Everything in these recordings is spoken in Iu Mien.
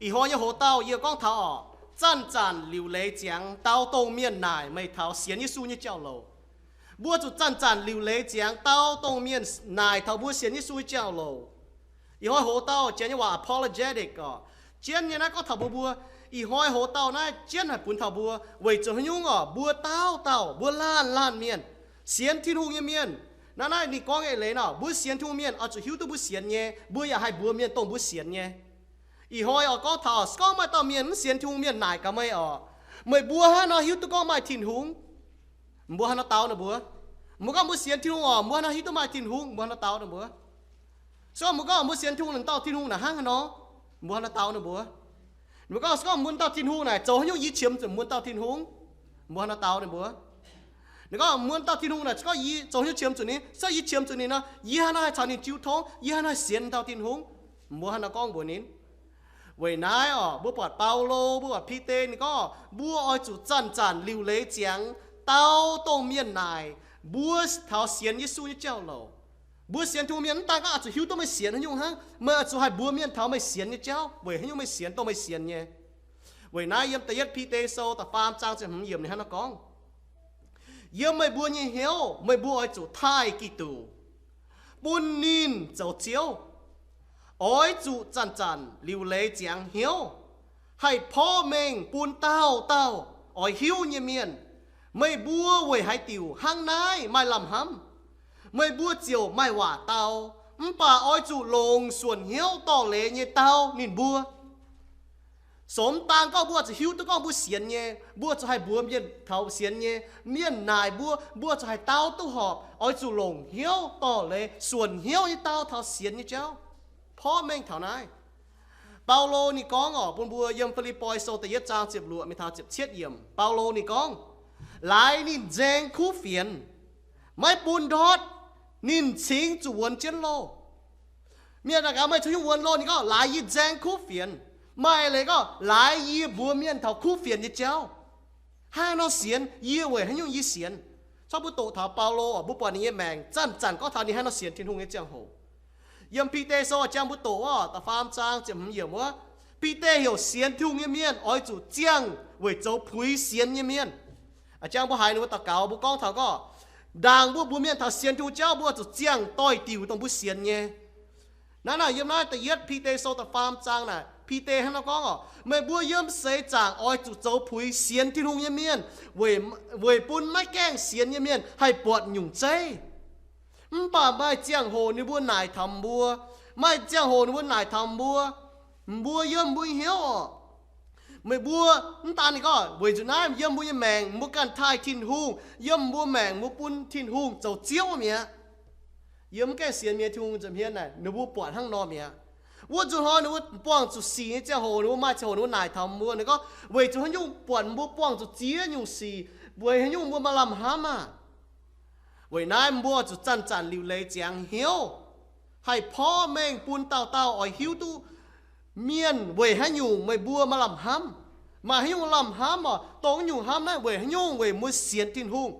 Ih hnoi nyei hoc-dauh yie gorngv taux oc, zanc-zanc liuc leiz ziangx dau dongh mienh naaic meih taux sienx Yesu nyei jauv-louc. Mbuo zuqc zanc-zanc liuc leiz ziangx dau dongh mienh naaic taux mbuo sienx Yesu nyei jauv-louc. Ih hnoi hoc-dauh janx nyei waac apologetic oc, jienv nyei naaiv gorngv taux mbuo, mbuo ih hnoi hoc-dauh naaiv jienv haic bun taux mbuo weic zuqc haaix nyungc oc, mbuo dauh dauh, mbuo laanh laanh mienh, sienx Tin-Hungh nyei mienh, naaiv naaiv ninh gorngv eix leiz nor, mbuo sienx Tin-Hungh mienh oix zuqc hiuv duqv mbuo sienx nyei, mbuo yaac haih mbuox mienh dongh mbuo sienx nyei. Ih hnoi oix gorngv taux se gorngv maaih dauh mienh mv sienx Tin-Hungh mienh naaic gaax meih oc, meih mbuo hnangv haaix nor hiuv duqv gorngv maaih Tin-Hungh? Mbuo hnangv haaix nor dau ninh mbuo? Mbuo gorngv mbuo sienx Tin-Hungh oc, mbuo hnangv haaix nor hiuv duqv maaih Tin-Hungh? Mbuo hnangv haaix nor dau ninh mbuo? Se gorngv mbuo gorngv mbuo sienx Tin-Hungh, naaic dauh Tin-Hungh naaic hnangv haaix nor? Mbuo hnangv haaix nor dau ninh mbuo? Mbuo gorngv se gorngv mbuo dauh Tin-Hungh naaic zoux haaix nyungc yie qiemx zuqc mbuo dauh Tin-Hungh? Mbuo hnangv haaix nor dau ninh mbuo? Ninh gorngv mbuo dauh Tin-Hungh naaic se gorngv yie zoux haaix nyungc qiemx zuqc ninh, se yie qiemx zuqc ninh nor, yie hnangv haaix nor haih caux ninh jiu tongv, yie hnangv haaix nor haih sienx dauh Tin-Hungh? Mbuo hnangv haaix nor gorngv mbuox ninh? Weic naaiv oc, mbuo buatc Baulo, mbuo buatc Bide ninh gorngv mbuo oix zuqc zanc-zanc liuc leiz ziangx dau dongh mienh naaic mbuo taux sienx Yesu nyei jauv-louc. Mbuo sienx Tin-Hungh mienh mv daan gorngv oix zuqc hiuv duqv meih sienx haaix nyungc hnangv, meih oix zuqc haih mbuox mienh taux meih sienx nyei jauv, weic haaix nyungc meih sienx, dongh meih sienx nyei. Weic naaiv yiem da'yietv Bide Sou da'faam zaang ziepc hmz yiemc ninh hnangv nor gorngv, yiem meih mbuo nyei hnyouv meih mbuo oix zuqc taaih Giduc, bun ninh zoux Ziouv. Oix zuqc zanc-zanc liuc leiz ziangx hnyouv, haih porv mengh bun dauh dauh oix hiuv nyei mienh, meih mbuo weic haaix diuc hnangv naaiv maaih lamh hnamv, meih mbuo ziouc maaih waac dau. Mv baac oix zuqc longc suonc hnyouv dorh leiz nyei dau ninh mbuo. Sou mv daan gorngv mbuo zuqc hiuv duqv gorngv mbuo sienx nyei, mbuo zuqc haih mbuox mienh taux sienx nyei, mienh naaic mbuo, mbuo zuqc haih dau duqv horpc. Oix zuqc longc hnyouv dorh leiz, suonc hnyouv nyei dau taux sienx nyei jauv, porv mengh taux naaiv. Baulo ninh gorngv oc bun mbuo yiem Fi^lipv^poi Sou da'yietv zaang ziepc luoqc mingh taux ziepc cietv yiemc, Baulo ninh gorngv, laaix ninh nzaeng kuv fienx, maiv bun ndortv ninh cingx zuqc wuonx jienv loh. Mienh naaic gaax meih caux yie wuonx loh, ninh gorngv laaix yie nzaeng kuv fienx. Maaih leiz gorngv laaix yie mbuox mienh taux kuv fienx nyei jauv. Hnangv haaix nor sienx? Yie weic haaix nyungc yie sienx? Cov mbuo doqc taux Baulo oc, mbuo buatc ninh nyei maengc zanc-zanc gorngv taux ninh hnangv haaix nor sienx Tin-Hungh nyei ziangh hoc. Yiem Bide Sou jang mbuo doqc oc, da'faam zaang ziepc hmz yiemc wuov, Bide heuc sienx Tin-Hungh nyei mienh oix zuqc ziangh weic zoux puix sienx nyei mienh. Jang mbuo haiz ninh mbuo daux gaux mbuo gorngv taux gorngv, ndaangc mbuo mbuox mienh taux sienx Tin-Hungh jauv mbuo zuqc ziangh doix-diuc dongh mbuo sienx nyei. Naaiv naaic yiem naaiv da'yietv Bide Sou da'faam zaang naaic Bide hnangv nor gorngv oc, meih mbuo yiem seix zaangc oix zuqc zoux puix sienx Tin-Hungh nyei mienh, weic bun maiv gaengh sienx nyei mienh haih buatc nyungc zeiv. Mv baac maaih ziangh hoc ninh mbuo naaic taux mbuo, maaih ziangh hoc ninh mbuo naaic taux mbuo, mbuo yiem mbuo nyei hnyouv oc, meih mbuo, mv daan ninh gorngv weic zuqc naaiv yiem mbuo nyei maengc mbuo ganh taaih Tin-Hungh, yiem mbuo maengc mbuo bun Tin-Hungh zoux Ziouv mi'aqv. Yiem mv gaengh sienx mienh Tin-Hungh nza'hmien naaic ninh mbuo buatc hnangv nor mi'aqv. Wuov nzunc hnoi ninh mbuo buangh zuqc sic nyei ziangh hoc ninh mbuo maaih ziangh hoc ninh mbuo naaic taux mbuo, ninh gorngv weic zuqc haaix nyungc buatc mbuo buangh zuqc ziex nyungc sic, weic haaix nyungc mbuo maaih lamh hnamv aah? Weic naaiv mbuo zuqc zanc-zanc liuc leiz ziangx hnyouv, haih porv mengh bun dauh dauh oix hiuv duqv mienh weic haaix nyungc meih mbuo maaih lamh hnamv. Maaih haaix nyungc lamh hnamv oc, dongh nyungc hnamv naaiv weic haaix nyungc, weic mbuo sienx Tin-Hungh.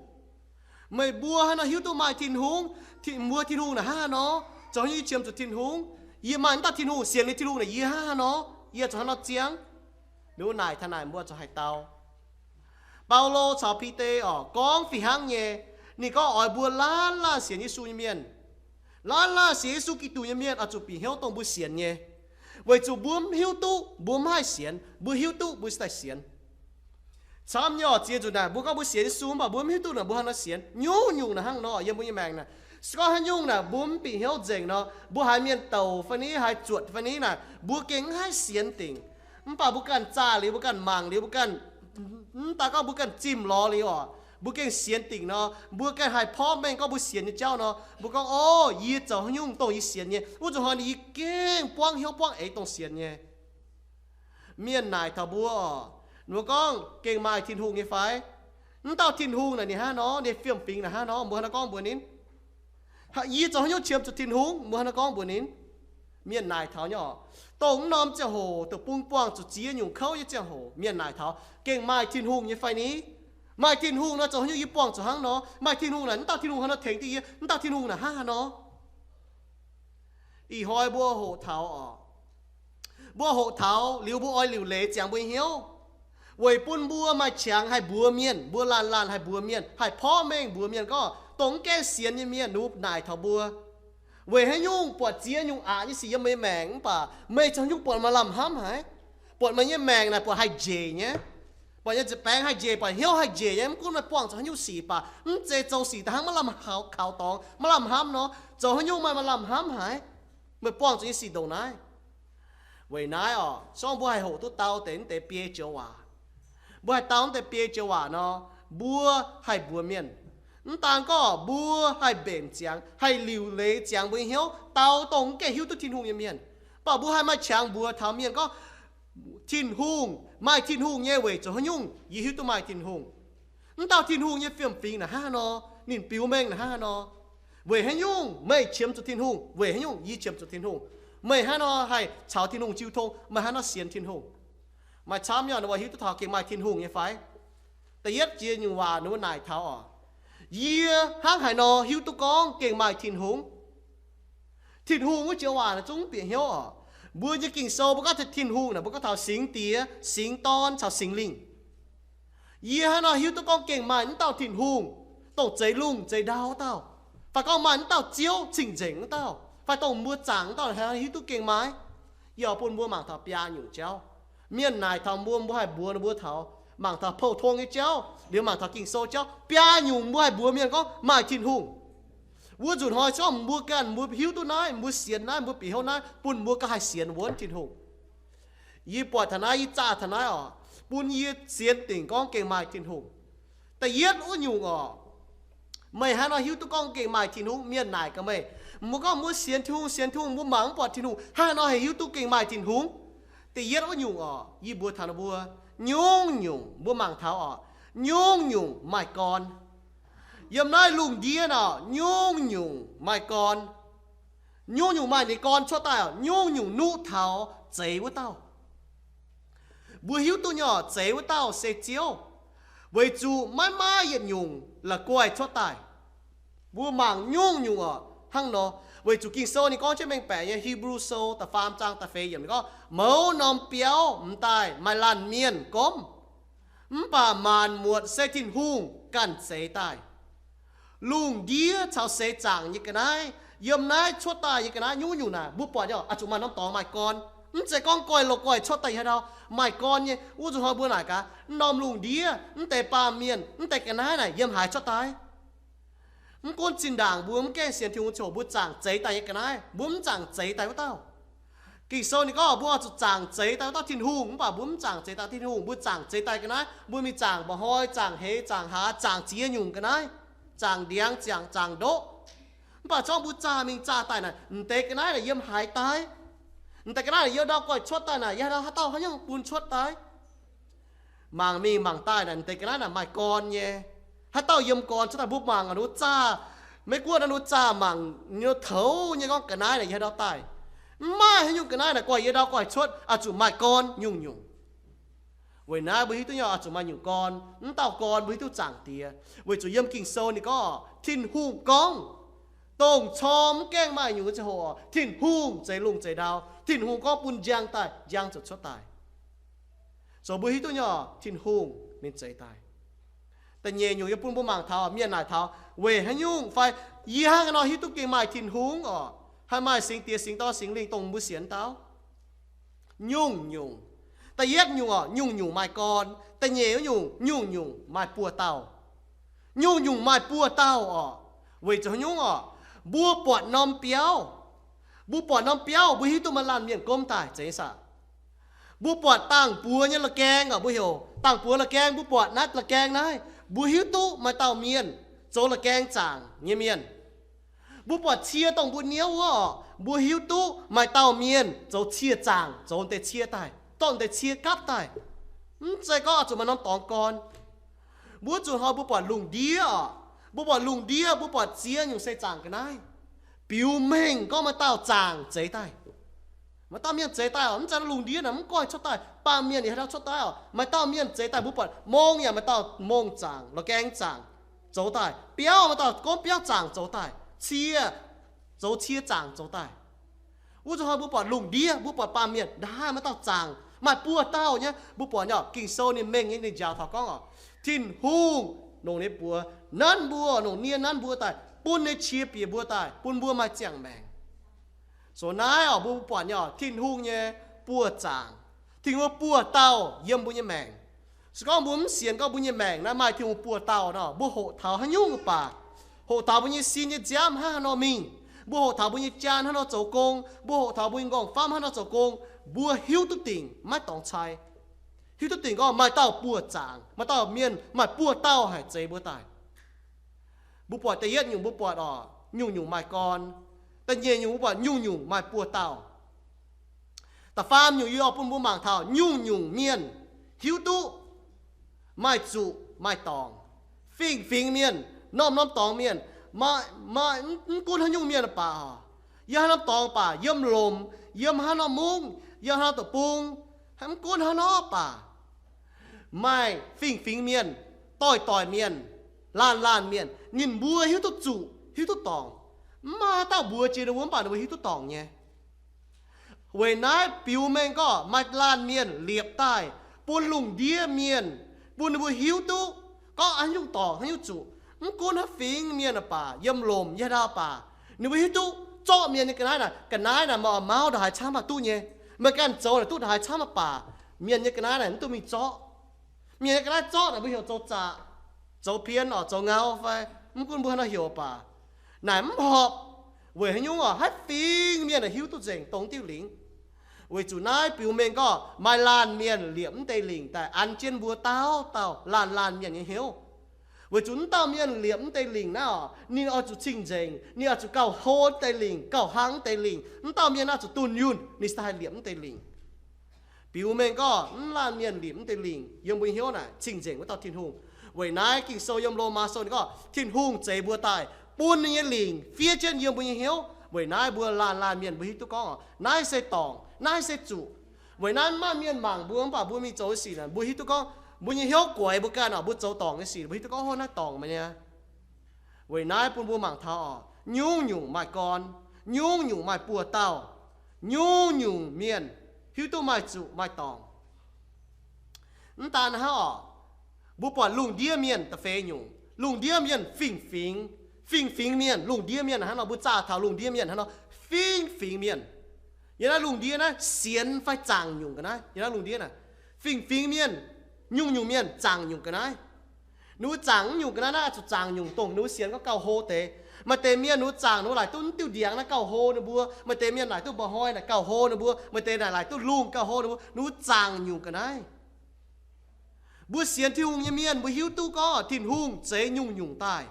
Meih mbuo haaix nor hiuv duqv maaih Tin-Hungh? Tin, mbuo Tin-Hungh naaic hnangv haaix nor? Zoux haaix nyungc yie qiemx zuqc Tin-Hungh? Yie maaih mv dauh Tin-Hungh, sienx liuz Tin-Hungh naaic yie hnangv haaix nor? Yie zuqc hnangv haaix nor ziangh? Ninh mbuo naaic taux naaic mbuo zuqc haih dau. Baulo caux Bide oc gorngv fih hnangv nyei. Ninh gorngv oix mbuo laanh laanh sienx Yesu nyei mienh, laanh laanh sienx Yesu Giduc nyei mienh oix zuqc bieqc hnyouv dongh mbuo sienx nyei, weic zuqc mbuo mv hiuv duqv, mbuo mv haih sienx. Mbuo hiuv duqv mbuo cingx daaih sienx. Camv nyei oc, ziex nzunc naaic mbuo gorngv mbuo sienx Yesu mv baac mbuo mv hiuv duqv naaic mbuo haaix nor sienx. Nyungc-nyungc naaic hnangv nor yiem mbuo nyei maengc naaic. Se gorngv haaix nyungc naaic mbuo mv bieqc hnyouv nzengc nor, mbuo haiz mienh douc fai ni, haiz zuotc fai ni naaic, mbuo gengh mv haih sienx dingc. Mv baac mbuo ganh zaah liuz, mbuo ganh mangc liuz, mbuo ganh, mv daan gorngv mbuo ganh zimh lorz liuz oc, mbuo gengh sienx dingc nor, mbuo ganh haih porv mengh gorngv mbuo sienx nyei jauv nor, mbuo gorngv, O, yie zoux haaix nyungc dongh yie sienx nyei. Wuov nzunc hnoi ninh yie gengh buangv hnyouv buangv eix dongh sienx nyei. Mienh naaic taux mbuo oc, mbuo gorngv, Gengh maaih Tin-Hungh nyei fai? Mv dauh Tin-Hungh naaic ninh hnangv nor, ninh fiem-fingx naaic hnangv nor, mbuo hnangv nor gorngv mbuox ninh, Yie zoux haaix nyungc qiemx zuqc Tin-Hungh? Mbuo hnangv nor gorngv mbuox ninh. Mienh naaic taux nyei oc, dongh mv norm ziangh hoc deic-bung buangh zuqc ziex nyungc kouv nyei ziangh hoc, mienh naaic taux, Gengh maaih Tin-Hungh nyei fai ni? Maaih Tin-Hungh nor, zoux haaix nyungc yie buangh zuqc hnangv nor? Maaih Tin-Hungh naaic, mv dauh Tin-Hungh haaix nor tengx duqv yie? Mv dauh Tin-Hungh naaic hnangv haaix nor? Ih hnoi mbuo hoqc taux oc, Mbuo hoqc taux liuz mbuo oix liuc leiz ziangx mbuo nyei hnyouv, weic bun mbuo maaih qangx haih mbuox mienh, mbuo laanh laanh haih mbuox mienh, haih porv mengh mbuox mienh gorngv dongh mv gaengh sienx nyei mienh ninh mbuo naaic taux mbuo, weic haaix nyungc buatc ziex nyungc aqc nyei sic yiem meih nyei maengc mv baac meih zoux haaix nyungc buatc maaih lamh hnamv haic? Buatc meih nyei maengc naaic buatc haih njiec nyei, buatc nyei nza'baengx haih njiec, buatc hnyouv haih njiec nyei. Mv gunv meih buangh zuqc haaix nyungc sic baac mv zeiz zoux sic da'hnangv maiv lamh haux kaux dorngx, maiv lamh hnamv nor. Zoux haaix nyungc maaih maaih lamh hnamv haic? Meih buangh zuqc nyei sic ndongc naaiv. Weic naaiv oc, se gorngv mbuo haih hoqc duqv dau deix mv deix biei joux waac, mbuo haih dau mv deix biei joux waac nor, mbuo haih mbuox mienh. Mv daan gorngv mbuo haih mbenc ziangx, haih liuc leiz ziangx mbuo nyei hnyouv dau dongh mv gaengh hiuv duqv Tin-Hungh nyei mienh, mv baac mbuo haih maaih qangx mbuox taux mienh gorngv, Tin-Hungh, maaih Tin-Hungh nyei weic zuqc haaix nyungc yie hiuv duqv maaih Tin-Hungh. Mv dauh Tin-Hungh nyei fiem-fingx naaic hnangv haaix nor, ninh biux mengh naaic hnangv haaix nor. Weic haaix nyungc meih qiemx zuqc Tin-Hungh, weic haaix nyungc yie qiemx zuqc Tin-Hungh? Meih hnangv haaix nor haih caux Tin-Hungh jiu tong? Meih hnangv haaix nor sienx Tin-Hungh? Maaih camv nyei ninh mbuo hiuv duqv taux gengh maaih Tin-Hungh nyei fai? Da'yietv jiex nyungc waac ninh mbuo naaic taux oc, yie hnangv haaix nor hiuv duqv gorngv gengh maaih Tin-Hungh? Tin-Hungh wuov joux waac naaic zungv bieqc hnyouv oc. Mbuo nyei Ging-Sou mbuo gorngv taux Tin-Hungh naaic, mbuo gorngv taux Singx Diex, Singx Dorn caux Singx Lingh. Yie hnangv haaix nor hiuv duqv gorngv gengh maaih mv dauh Tin-Hungh, dongh zeix lungh zeix ndau wuov dauh, fai gorngv maaih mv dauh Ziouv cing-nzengc wuov dauh, fai dongh mbuo zaangc wuov dauh, hnangv haaix nor hiuv duqv gengh maaih? Yie oix bun mbuo mangc taux biaa nyungc jauv. Mienh naaic taux mbuo, mbuo haih mbuox ninh mbuo taux, mangc taux pou-tong nyei jauv, liuz mangc taux Ging-Sou jauv, biaa nyungc mbuo haih mbuox mienh gorngv maaih Tin-Hungh. Wuov nzunc hnoi se gorngv mbuo ganh mbuo hiuv duqv naaiv, mbuo sienx naaiv, mbuo bieqc hnyouv naaiv, bun mbuo ganh haih sienx wuonv Tin-Hungh. Yie buatc taux naaiv, yie zaah taux naaiv oc, bun yie sienx dingc gorngv gengh maaih Tin-Hungh. Da'yietv wuov nyungc oc, meih hnangv haaix nor hiuv duqv gorngv gengh maaih Tin-Hungh? Mienh naaic gaax meih, mbuo gorngv mbuo sienx Tin-Hungh, sienx Tin-Hungh, mbuo mangc mv buatc Tin-Hungh, hnangv haaix nor haih hiuv duqv gengh maaih Tin-Hungh? Da'yietv wuov nyungc oc, yie mbuox taux ninh mbuo, nyungc-nyungc mbuo mangc taux oc, nyungc-nyungc maaih gorn. Yiem naaiv lungh ndiev naaic, nyungc-nyungc maaih gorn. Nyungc-nyungc maaih ninh gorn cuotv daaih oc, nyungc-nyungc nuqv taux zeix wuov dauh. Mbuo hiuv duqv nyei oc, zeix wuov dauh se Ziouv, weic zuqc maiv maaih yietc nyungc la'guaih cuotv daaih. Mbuo mangc nyungc-nyungc oc hnangv nor, weic zuqc Ging-Sou ninh gorngv jienv mengh baeqc nyei, Hipv^lu Sou da'faam zaang da'feix yiemc ninh gorngv, mouz norm biauv m'daaih maaih laanh mienh gomv, mv baac maanc muotc se Tin-Hungh ganh zeix daaih. Lungh ndiev caux seix zaangc nyei ga'naaiv, yiem naaiv cuotv daaih nyei ga'naaiv nyungc-nyungc naaic, mbuo buatc nyei oc, oix zuqc maaih norm dorngx maaih gorn. Mv zeiz gorngv goiv loz-goiv cuotv daaih yie haaix ndau maaih gorn nyei. Wuov nzunc hnoi mbuo naaic gaax, norm lungh ndiev mv deix baamh mienh, mv deix ga'naaiv naaic yiem haaix cuotv daaih? Mv gunv zinh ndaangc mbuo mv gaengh sienx Tin-Hungh ziouc mbuo zaangc zeix daaih nyei ga'naaiv, mbuo mv zaangc zeix daaih wuov dauh. Ging-Sou ninh gorngv mbuo oix zuqc zaangc zeix daaih wuov dauh Tin-Hungh, mv baac mbuo mv zaangc zeix daaih Tin-Hungh, mbuo zaangc zeix daaih ga'naaiv, mbuo mingh zaangc mba'hnoi, zaangc heix, zaangc hlaax, zaangc ziex nyungc ga'naaiv, zaangc ndiangx, zaangc, zaangc ndoqv. Mv baac zorngv mbuo zaah mingh zaah daaih naaic, m'deix ga'naaiv naaic yiem haaix daaih? M'deix ga'naaiv naaic yiem ndau-goiv cuotv daaih naaic, yiem haaix dauh haaix nyungc bun cuotv daaih? Mangc mingh mangc daaih naaic, m'deix ga'naaiv naaic maaih gorn nyei. Haaix dauh yiem gorn cuotv daaih? Mbuo mangc ninh mbuo zaah, Meiv Guoqv ninh mbuo zaah mangc ninh mbuo toux nyei gorngv ga'naaiv naaic yiem haaix ndau daaih. Mv maaih haaix nyungc ga'naaiv naaic goiv yiem ndau-goiv cuotv, oix zuqc maaih gorn nyungc-nyungc. Weic naaiv mbuo hiuv duqv nyei oc, oix zuqc maaih nyungc gorn. Mv dauh gorn mbuo hiuv duqv zaangc Diex, weic zuqc yiem Ging-Sou ninh gorngv, Tin-Hungh gorngv, dongh corc mv gaengh maaih nyungc nyei ziangh hoc, Tin-Hungh zeix lungh zeix ndau. Tin-Hungh gorngv bun njang daaih, njang ziouc cuotv daaih. Zoux mbuo hiuv duqv nyei oc, Tin-Hungh ninh zeix daaih. Da'nyeic nyungc yie bun mbuo mangc taux, mienh naaic taux weic haaix nyungc fai yie hnangv haaix nor hiuv duqv gengh maaih Tin-Hungh oc, haih maaih Singx Diex, Singx Dorn, Singx Lingh dongh mbuo sienx dauh. Nyungc-nyungc. Da'yietv nyungc oc, nyungc-nyungc maaih gorn. Da'nyeic nyungc, nyungc-nyungc maaih buoz-dauh. Nyungc-nyungc maaih buoz-dauh oc. Weic zuqc haaix nyungc oc? Mbuo buatc norm biauv. Mbuo buatc norm biauv, mbuo hiuv duqv maaih laanh mienh gomv daaih, zeiz nyei saah? Mbuo buatc dangh buoz nyei la'gaeng oc, mbuo heuc dangh buoz la'gaeng, mbuo buatc naaiv la'gaeng naaiv, mbuo hiuv duqv maaih dauh mienh zoux la'gaeng zaangc nyei mienh. Mbuo buatc cie dongh mbuo niouv wuov oc, mbuo hiuv duqv maaih dauh mienh zoux cie zaangc, zoux deix cie daaih, dorh deix cie gapv daaih. Mv zeiz gorngv oix zuqc maaih norm dorngx gorn. Mbuo zuqc hnoi mbuo buatc lungh ndiev oc, mbuo buatc lungh ndiev, mbuo buatc ziex nyungc seix zaangc ga'naaiv, biux mengh gorngv maaih dauh zaangc zeix daaih. Maaih dauh mienh zeix daaih oc, mv zeiz lungh ndiev naaic mv goiv cuotv daaih, baamh mienh yaac haaix dauh cuotv daaih oc. Maaih dauh mienh zeix daaih, mbuo buatc mong yaac maaih dauh mong zaangc, la'gaeng zaangc zoux daaih, biauv maaih dauh gomv biauv zaangc zoux daaih, cie zoux cie zaangc zoux daaih. Wuov zuqc hnoi mbuo buatc lungh ndiev, mbuo buatc baamh mienh ndaaih maiv dauh zaangc, maaih buoz-dauh nyei. Mbuo buatc nyei Ging-Sou ninh mengh nyei ninh njaaux taux gorngv oc, Tin-Hungh longc ninh buoz nanv mbuo, longc nie nanv mbuo daaih, bun ninh qiex bieqc mbuo daaih, bun mbuo maaih ziangh maengc. So naaiv oc, mbuo buatc nyei oc, Tin-Hungh nyei buoz-zaangc, Tin-Hungh buoz-dauh yiem mbuo nyei maengc. Se gorngv mbuo mv sienx gorngv mbuo nyei maengc naaiv maaih Tin-Hungh buoz-dauh nor, mbuo hoqc taux haaix nyungc mv baac, hoqc taux mbuo nyei sin nyei nziaamv hnangv haaix nor mingh, mbuo hoqc taux mbuo nyei jaan hnangv haaix nor zoux gong, mbuo hoqc taux mbuo nyei nqorngv-famv hnangv haaix nor zoux gong, mbuo hiuv duqv dingc maiv dorngx cai. Hiuv duqv dingc gorngv maaih dauh buoz-zaangc, maaih dauh mienh, maaih buoz-dauh haih zeix mbuo daaih. Mbuo buatc da'yietv nyungc, mbuo buatc oc, nyungc-nyungc maaih gorn. Da'nyeic nyungc, mbuo buatc nyungc-nyungc maaih buoz-dauh. Da'faam nyungc, yie oix bun mbuo mangc taux nyungc-nyungc mienh hiuv duqv maaih zuqc maaih dorngc. Fingx-fingx mienh, norm-norm dorngx mienh, maaih, maaih, mv gunv haaix nyungc mienh baac oc, yiem haaix norm dorngx baac, yiem lomc, yiem haaix norm mungv, yiem haaix norm deic-bung, mv gunv haaix nor baac, maaih fingx-fingx mienh, doix-doix mienh, laanh laanh mienh, ninh mbuo hiuv duqv zuqc, hiuv duqv dorngc. Mv maaih haaix dauh mbuox jiex ninh mbuo mv baac ninh mbuo hiuv duqv dorngc nyei. Weic naaiv biux mengh gorngv maaih laanh mienh liepc daaih bun lungh ndiev mienh, bun ninh mbuo hiuv duqv gorngv haaix nyungc dorngc haaix nyungc zuqc. Mv gunv haaix fingx mienh baac, yiem lomc yiem haaix ndau baac, ninh mbuo hiuv duqv zorqv mienh nyei ga'naaiv naaic. Ga'naaiv naaic maaih oix mauv ndongc haaix camv mv baac duqv nyei. Meih ganh zoux naaic duqv ndongc haaix camv mv baac, mienh nyei ga'naaiv naaic mv duqv mingh zorqv. Mienh nyei ga'naaiv zorqv naaic mbuo heuc zoux zaqc, zoux pien oc, zoux ngau fai mv gunv mbuo haaix nor heuc baac, naaic mv horpc. Weic haaix nyungc oc? Haaix fingx mienh hiuv duqv nzengc dongh diuh lingc. Weic zuqc naaiv biux mengh gorngv maaih laanh mienh liepc mv deix lingc daaih an jienv mbuo dauh dauh laanh laanh mienh nyei hnyouv. Weic zuqc mv dauh mienh liepc mv deix lingc naaiv oc, ninh oix zuqc cing-nzengc, ninh oix zuqc gauh hlo mv deix lingc, gauh hlang mv deix lingc. Mv dauh mienh oix zuqc dunh yunh, ninh se daaih haih liepc mv deix lingc. Biux mengh gorngv mv laanh mienh liepc mv deix lingc yiem mbuo nyei hnyouv naaic cing-nzengc wuov dauh Tin-Hungh. Weic naaiv Ging-Sou yiem Lomaa Sou ninh gorngv Tin-Hungh zeix mbuo daaih bun ninh nyei lingc fiev jienv yiem mbuo nyei hnyouv. Weic naaiv mbuo laanh laanh mienh mbuo hiuv duqv gorngv naaiv se dorngc, naaiv se zuqc. Weic naaiv maaih mienh mangc mbuo mv baac mbuo mingh zoux sic naaic, mbuo hiuv duqv gorngv mbuo nyei hnyouv guaix mbuo ganh oc, mbuo zoux dorngc nyei sic, mbuo hiuv duqv gorngv, hov, naaiv dorngc meih nyei. Weic naaiv bun mbuo mangc taux oc, nyungc-nyungc maaih gorn, nyungc-nyungc maaih buoz-dauh, nyungc-nyungc mienh hiuv duqv maaih zuqc maaih dorngc. Mv daan hnangv oc, mbuo buatc lungh ndiev mienh da'feix nyungc, lungh ndiev mienh fingx-fingx, fingx-fingx mienh, lungh ndiev mienh hnangv nor, mbuo zaah taux lungh ndiev mienh hnangv nor, fingx-fingx mienh. Yiem naaiv lungh ndiev naaiv sienx fai zaangc nyungc ga'naaiv, yiem naaiv lungh ndiev naaiv, fingx-fingx mienh, nyungc-nyungc mienh zaangc nyungc ga'naaiv. Ninh mbuo zaangc nyungc ga'naaiv naaiv oix zuqc zaangc nyungc dongh ninh mbuo sienx gorngv gauh hlo deix. Maaih deix mienh ninh mbuo zaangc ninh mbuo laaic duqv diuh ndiangx naaiv gauh hlo ninh mbuo, maaih deix mienh laaic duqv mba'hnoi naaic gauh hlo ninh mbuo, maaih deix naaic laaic duqv lungh gauh hlo ninh mbuo, ninh mbuo zaangc nyungc ga'naaiv. Mbuo sienx Tin-Hungh nyei mienh mbuo hiuv duqv gorngv Tin-Hungh zeix nyungc-nyungc daaih,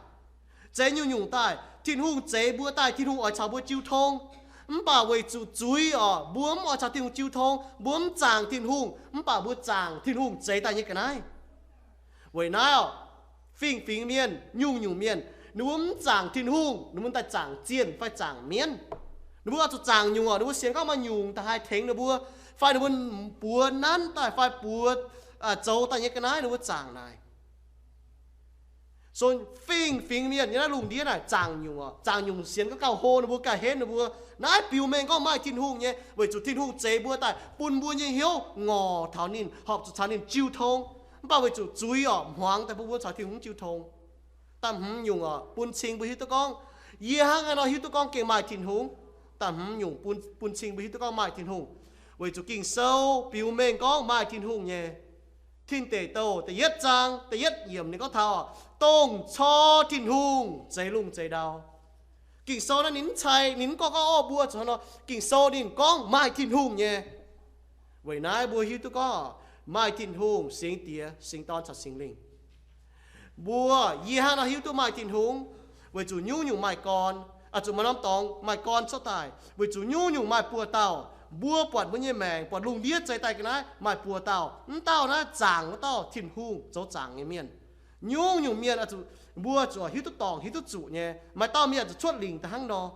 zeix nyungc-nyungc daaih. Tin-Hungh zeix mbuo daaih, Tin-Hungh oix caux mbuo jiu tong. Mv baac weic zuqc zuiz oc, mbuo mv oix caux Tin-Hungh jiu tong, mbuo mv zaangc Tin-Hungh, mv baac mbuo zaangc Tin-Hungh zeix daaih nyei ga'naaiv. Weic naaiv oc, fingx-fingx mienh, nyungc-nyungc mienh, ninh mbuo mv zaangc Tin-Hungh, ninh mbuo daaih zaangc zienh fai zaangc mienv. Ninh mbuo oix zuqc zaangc nyungc oc, ninh mbuo sienx gorngv maaih nyungc daaih haih tengx ninh mbuo, fai ninh mbuo buoz nanv daaih fai buoz zoux daaih nyei ga'naaiv ninh mbuo zaangc naaic. So fingx-fingx mienh nyei naaiv lungh ndiev naaic zaangc nyungc oc, zaangc nyungc sienx gorngv gauh hlo ninh mbuo, gauh henv ninh mbuo. Naaiv biux mengh gorngv maaih Tin-Hungh nyei, weic zuqc Tin-Hungh zeix mbuo daaih bun mbuo nyei hnyouv ngorc taux ninh, horpc zuqc caux ninh jiu tong. Mv baac weic zuqc zuiz oc, hmuangx daaih bun mbuo caux Tin-Hungh jiu tong. Da'hmz nyungc oc, bun cing mbuo hiuv duqv gorngv, yie hnangv haaix nor hiuv duqv gorngv gengh maaih Tin-Hungh? Da'hmz nyungc bun, bun cing mbuo hiuv duqv gorngv maaih Tin-Hungh, weic zuqc Ging-Sou biux mengh gorngv maaih Tin-Hungh nyei. Tin Deic Douh da'yietv zaang da'yietv yiemc ninh gorngv taux, dongh cor Tin-Hungh zeix lungh zeix ndau. Ging-Sou naaiv ninh mv cai, ninh mv gorngv gorngv, orv, mbuo zuqc hnangv nor. Ging-Sou ninh gorngv maaih Tin-Hungh nyei. Weic naaiv mbuo hiuv duqv gorngv maaih Tin-Hungh, Singx Diex, Singx Dorn caux Singx Lingh. Mbuo, yie hnangv nor hiuv duqv maaih Tin-Hungh, weic zuqc nyungc-nyungc maaih gorn, oix zuqc maaih norm dorngx maaih gorn cuotv daaih, weic zuqc nyungc-nyungc maaih buoz-dauh. Mbuo buatc mbuo nyei maengc, buatc lungh ndiev zeix daaih ga'naaiv maaih buoz-dauh. Mv dauh naaiv zaangc wuov dauh Tin-Hungh zoux zaangc nyei mienh. Nyungc-nyungc mienh oix zuqc, mbuo zuqc hiuv duqv dorngc, hiuv duqv zuqc nyei. Maaih dauh mienh oix zuqc cuotv lingc daaih hnangv nor.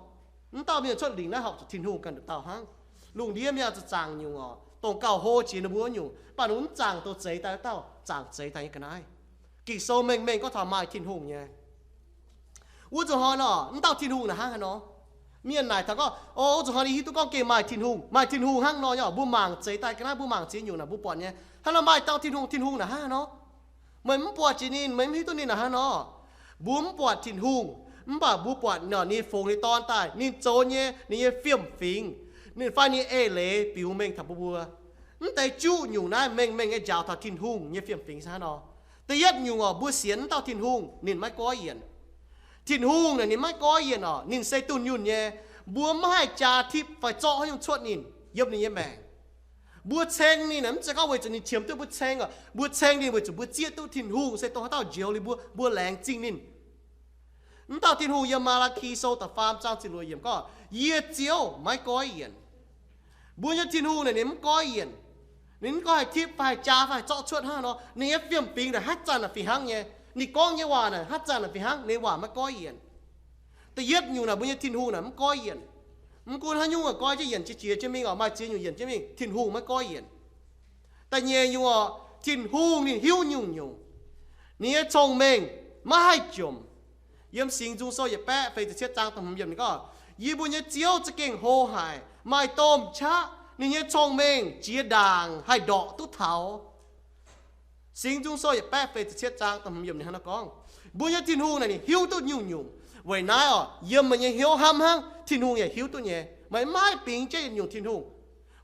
Mv dauh mienh cuotv lingc naaiv horpc zuqc Tin-Hungh ganh dauh hnangv. Lungh ndiev mienh oix zuqc zaangc nyungc oc, dongh gauh hlo jiex ninh mbuo nyungc, mv baac ninh mv zaangc dongh zeix daaih wuov dauh, zaangc zeix daaih nyei ga'naaiv. Ging-Sou mengh mengh gorngv taux maaih Tin-Hungh nyei. Wuov zuqc hnoi nor, mv dauh Tin-Hungh naaic hnangv haaix nor? Mienh naaic taux gorngv, o, zuqc hnoi ninh hiuv duqv gorngv gengh maaih Tin-Hungh, maaih Tin-Hungh hnangv nor nyei. Mbuo mangc zeiz daaih ga'naaiv, mbuo mangc ziex nyungc naaic mbuo buatc nyei, hnangv nor maaih dauh Tin-Hungh, Tin-Hungh naaic hnangv nor. Meih mv buatc jiex ninh, meih mv hiuv duqv ninh naaic hnangv nor. Mbuo mv buatc Tin-Hungh, mv baac mbuo buatc ninh fongx ninh Dorn daaih, ninh zoux nyei, ninh nyei fiem-fingx, ninh fai ninh eix leiz biux mengh taux mbuo mbuo. Mv deix juqv nyungc naaiv mengh mengh nyei njaaux taux Tin-Hungh nyei fiem-fingx se hnangv nor. Da'yietv nyungc oc, mbuo sienx mv dauh Tin-Hungh ninh maiv goiv yienc. Tin-Hungh naaic ninh maiv goiv yienc oc, ninh se dunh yunh nyei. Mbuo maiv haih jaa tipv fai zorqv haaix nyungc cuotv ninh yiem ninh nyei maengc. Mbuo ceng ninh mv zeiz gorngv weic zuqc ninh qiemx duqv mbuo ceng oc. Mbuo ceng ninh weic zuqc mbuo zieqv duqv Tin-Hungh se dongh haaix dauh njoux liuz mbuo, mbuo laengz zingh ninh. Mv dauh Tin-Hungh yiem Maa^laa^ki Sou da'faam zaang ziepc luoqc yiemc gorngv, yie Ziouv maiv goiv yienc. Mbuo nyei Tin-Hungh naaic ninh mv goiv yienc. Ninh mv goiv haih tipv fai haih jaa fai haih zorqv cuotv hnangv nor. Ninh nyei fiem-fingx naaic haaix zanc naaic fih hnangv nyei. Ninh gorngv nyei waac naaic haaix zanc naaic fih hnangv, ninh nyei waac maiv goiv yienc. Da'yietv nyungc naaic mbuo nyei Tin-Hungh naaic mv goiv yienc. Mv gunv haaix nyungc goiv jienv yienc jiex jiex jienv mingh oc, maaih ziex nyungc yienc jienv mingh, Tin-Hungh maiv goiv yienc. Da'nyeic nyungc oc, Tin-Hungh ninh hiuv nyungc-nyungc. Ninh nyei cong-mengh maiv haih jomc. Yiem Singx Nzung Sou yietc baeqv feix ziepc cietv zaang da'hmz yiemc ninh gorngv, yie mbuo nyei Ziouv za'gengh hlo haic, maaih domh qaqv. Ninh nyei cong-mengh jiex ndaangc haih ndorqc duqv taux. Singx Nzung Sou yietc baeqv feix ziepc cietv zaang da'hmz yiemc ninh hnangv naaiv gorngv, mbuo nyei Tin-Hungh naaic ninh hiuv duqv nyungc-nyungc. Weic naaiv oc, yiem meih nyei hnyouv hnamv hnangv, Tin-Hungh yaac hiuv duqv nyei. Meih maiv haih bingx jienv yietc nyungc Tin-Hungh.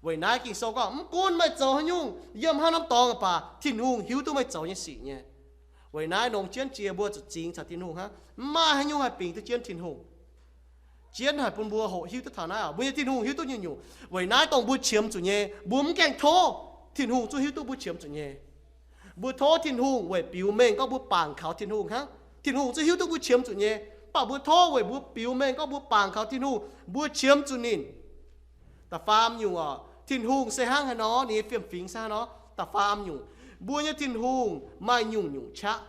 Weic naaiv Ging-Sou gorngv, mv gunv meih zoux haaix nyungc, yiem haaix norm dorngx baac Tin-Hungh hiuv duqv meih zoux nyei sic nyei. Weic naaiv longc jienv jiex mbuo zuqc zingx caux Tin-Hungh hnangv. Mv maaih haaix nyungc haih bingx duqv jienv Tin-Hungh. Jienv haic bun mbuo hoqc hiuv duqv taux naaiv oc. Mbuo nyei Tin-Hungh hiuv duqv nyungc-nyungc. Weic naaiv dongh mbuo qiemx zuqc nyei, mbuo mv gaengh tov, Tin-Hungh zungv hiuv duqv mbuo qiemx zuqc nyei. Mbuo tov Tin-Hungh weic biux mengh gorngv mbuo bangc kaux Tin-Hungh hnangv. Tin-Hungh zungv hiuv duqv mbuo qiemx zuqc nyei. Mv baac mbuo tov weic mbuo biux mengh gorngv mbuo bangc kaux Tin-Hungh, mbuo qiemx zuqc ninh. Da'faam nyungc oc, Tin-Hungh se hnangv haaix nor, ninh nyei fiem-fingx se hnangv haaix nor. Da'faam nyungc, mbuo nyei Tin-Hungh maaih nyungc-nyungc qaqv.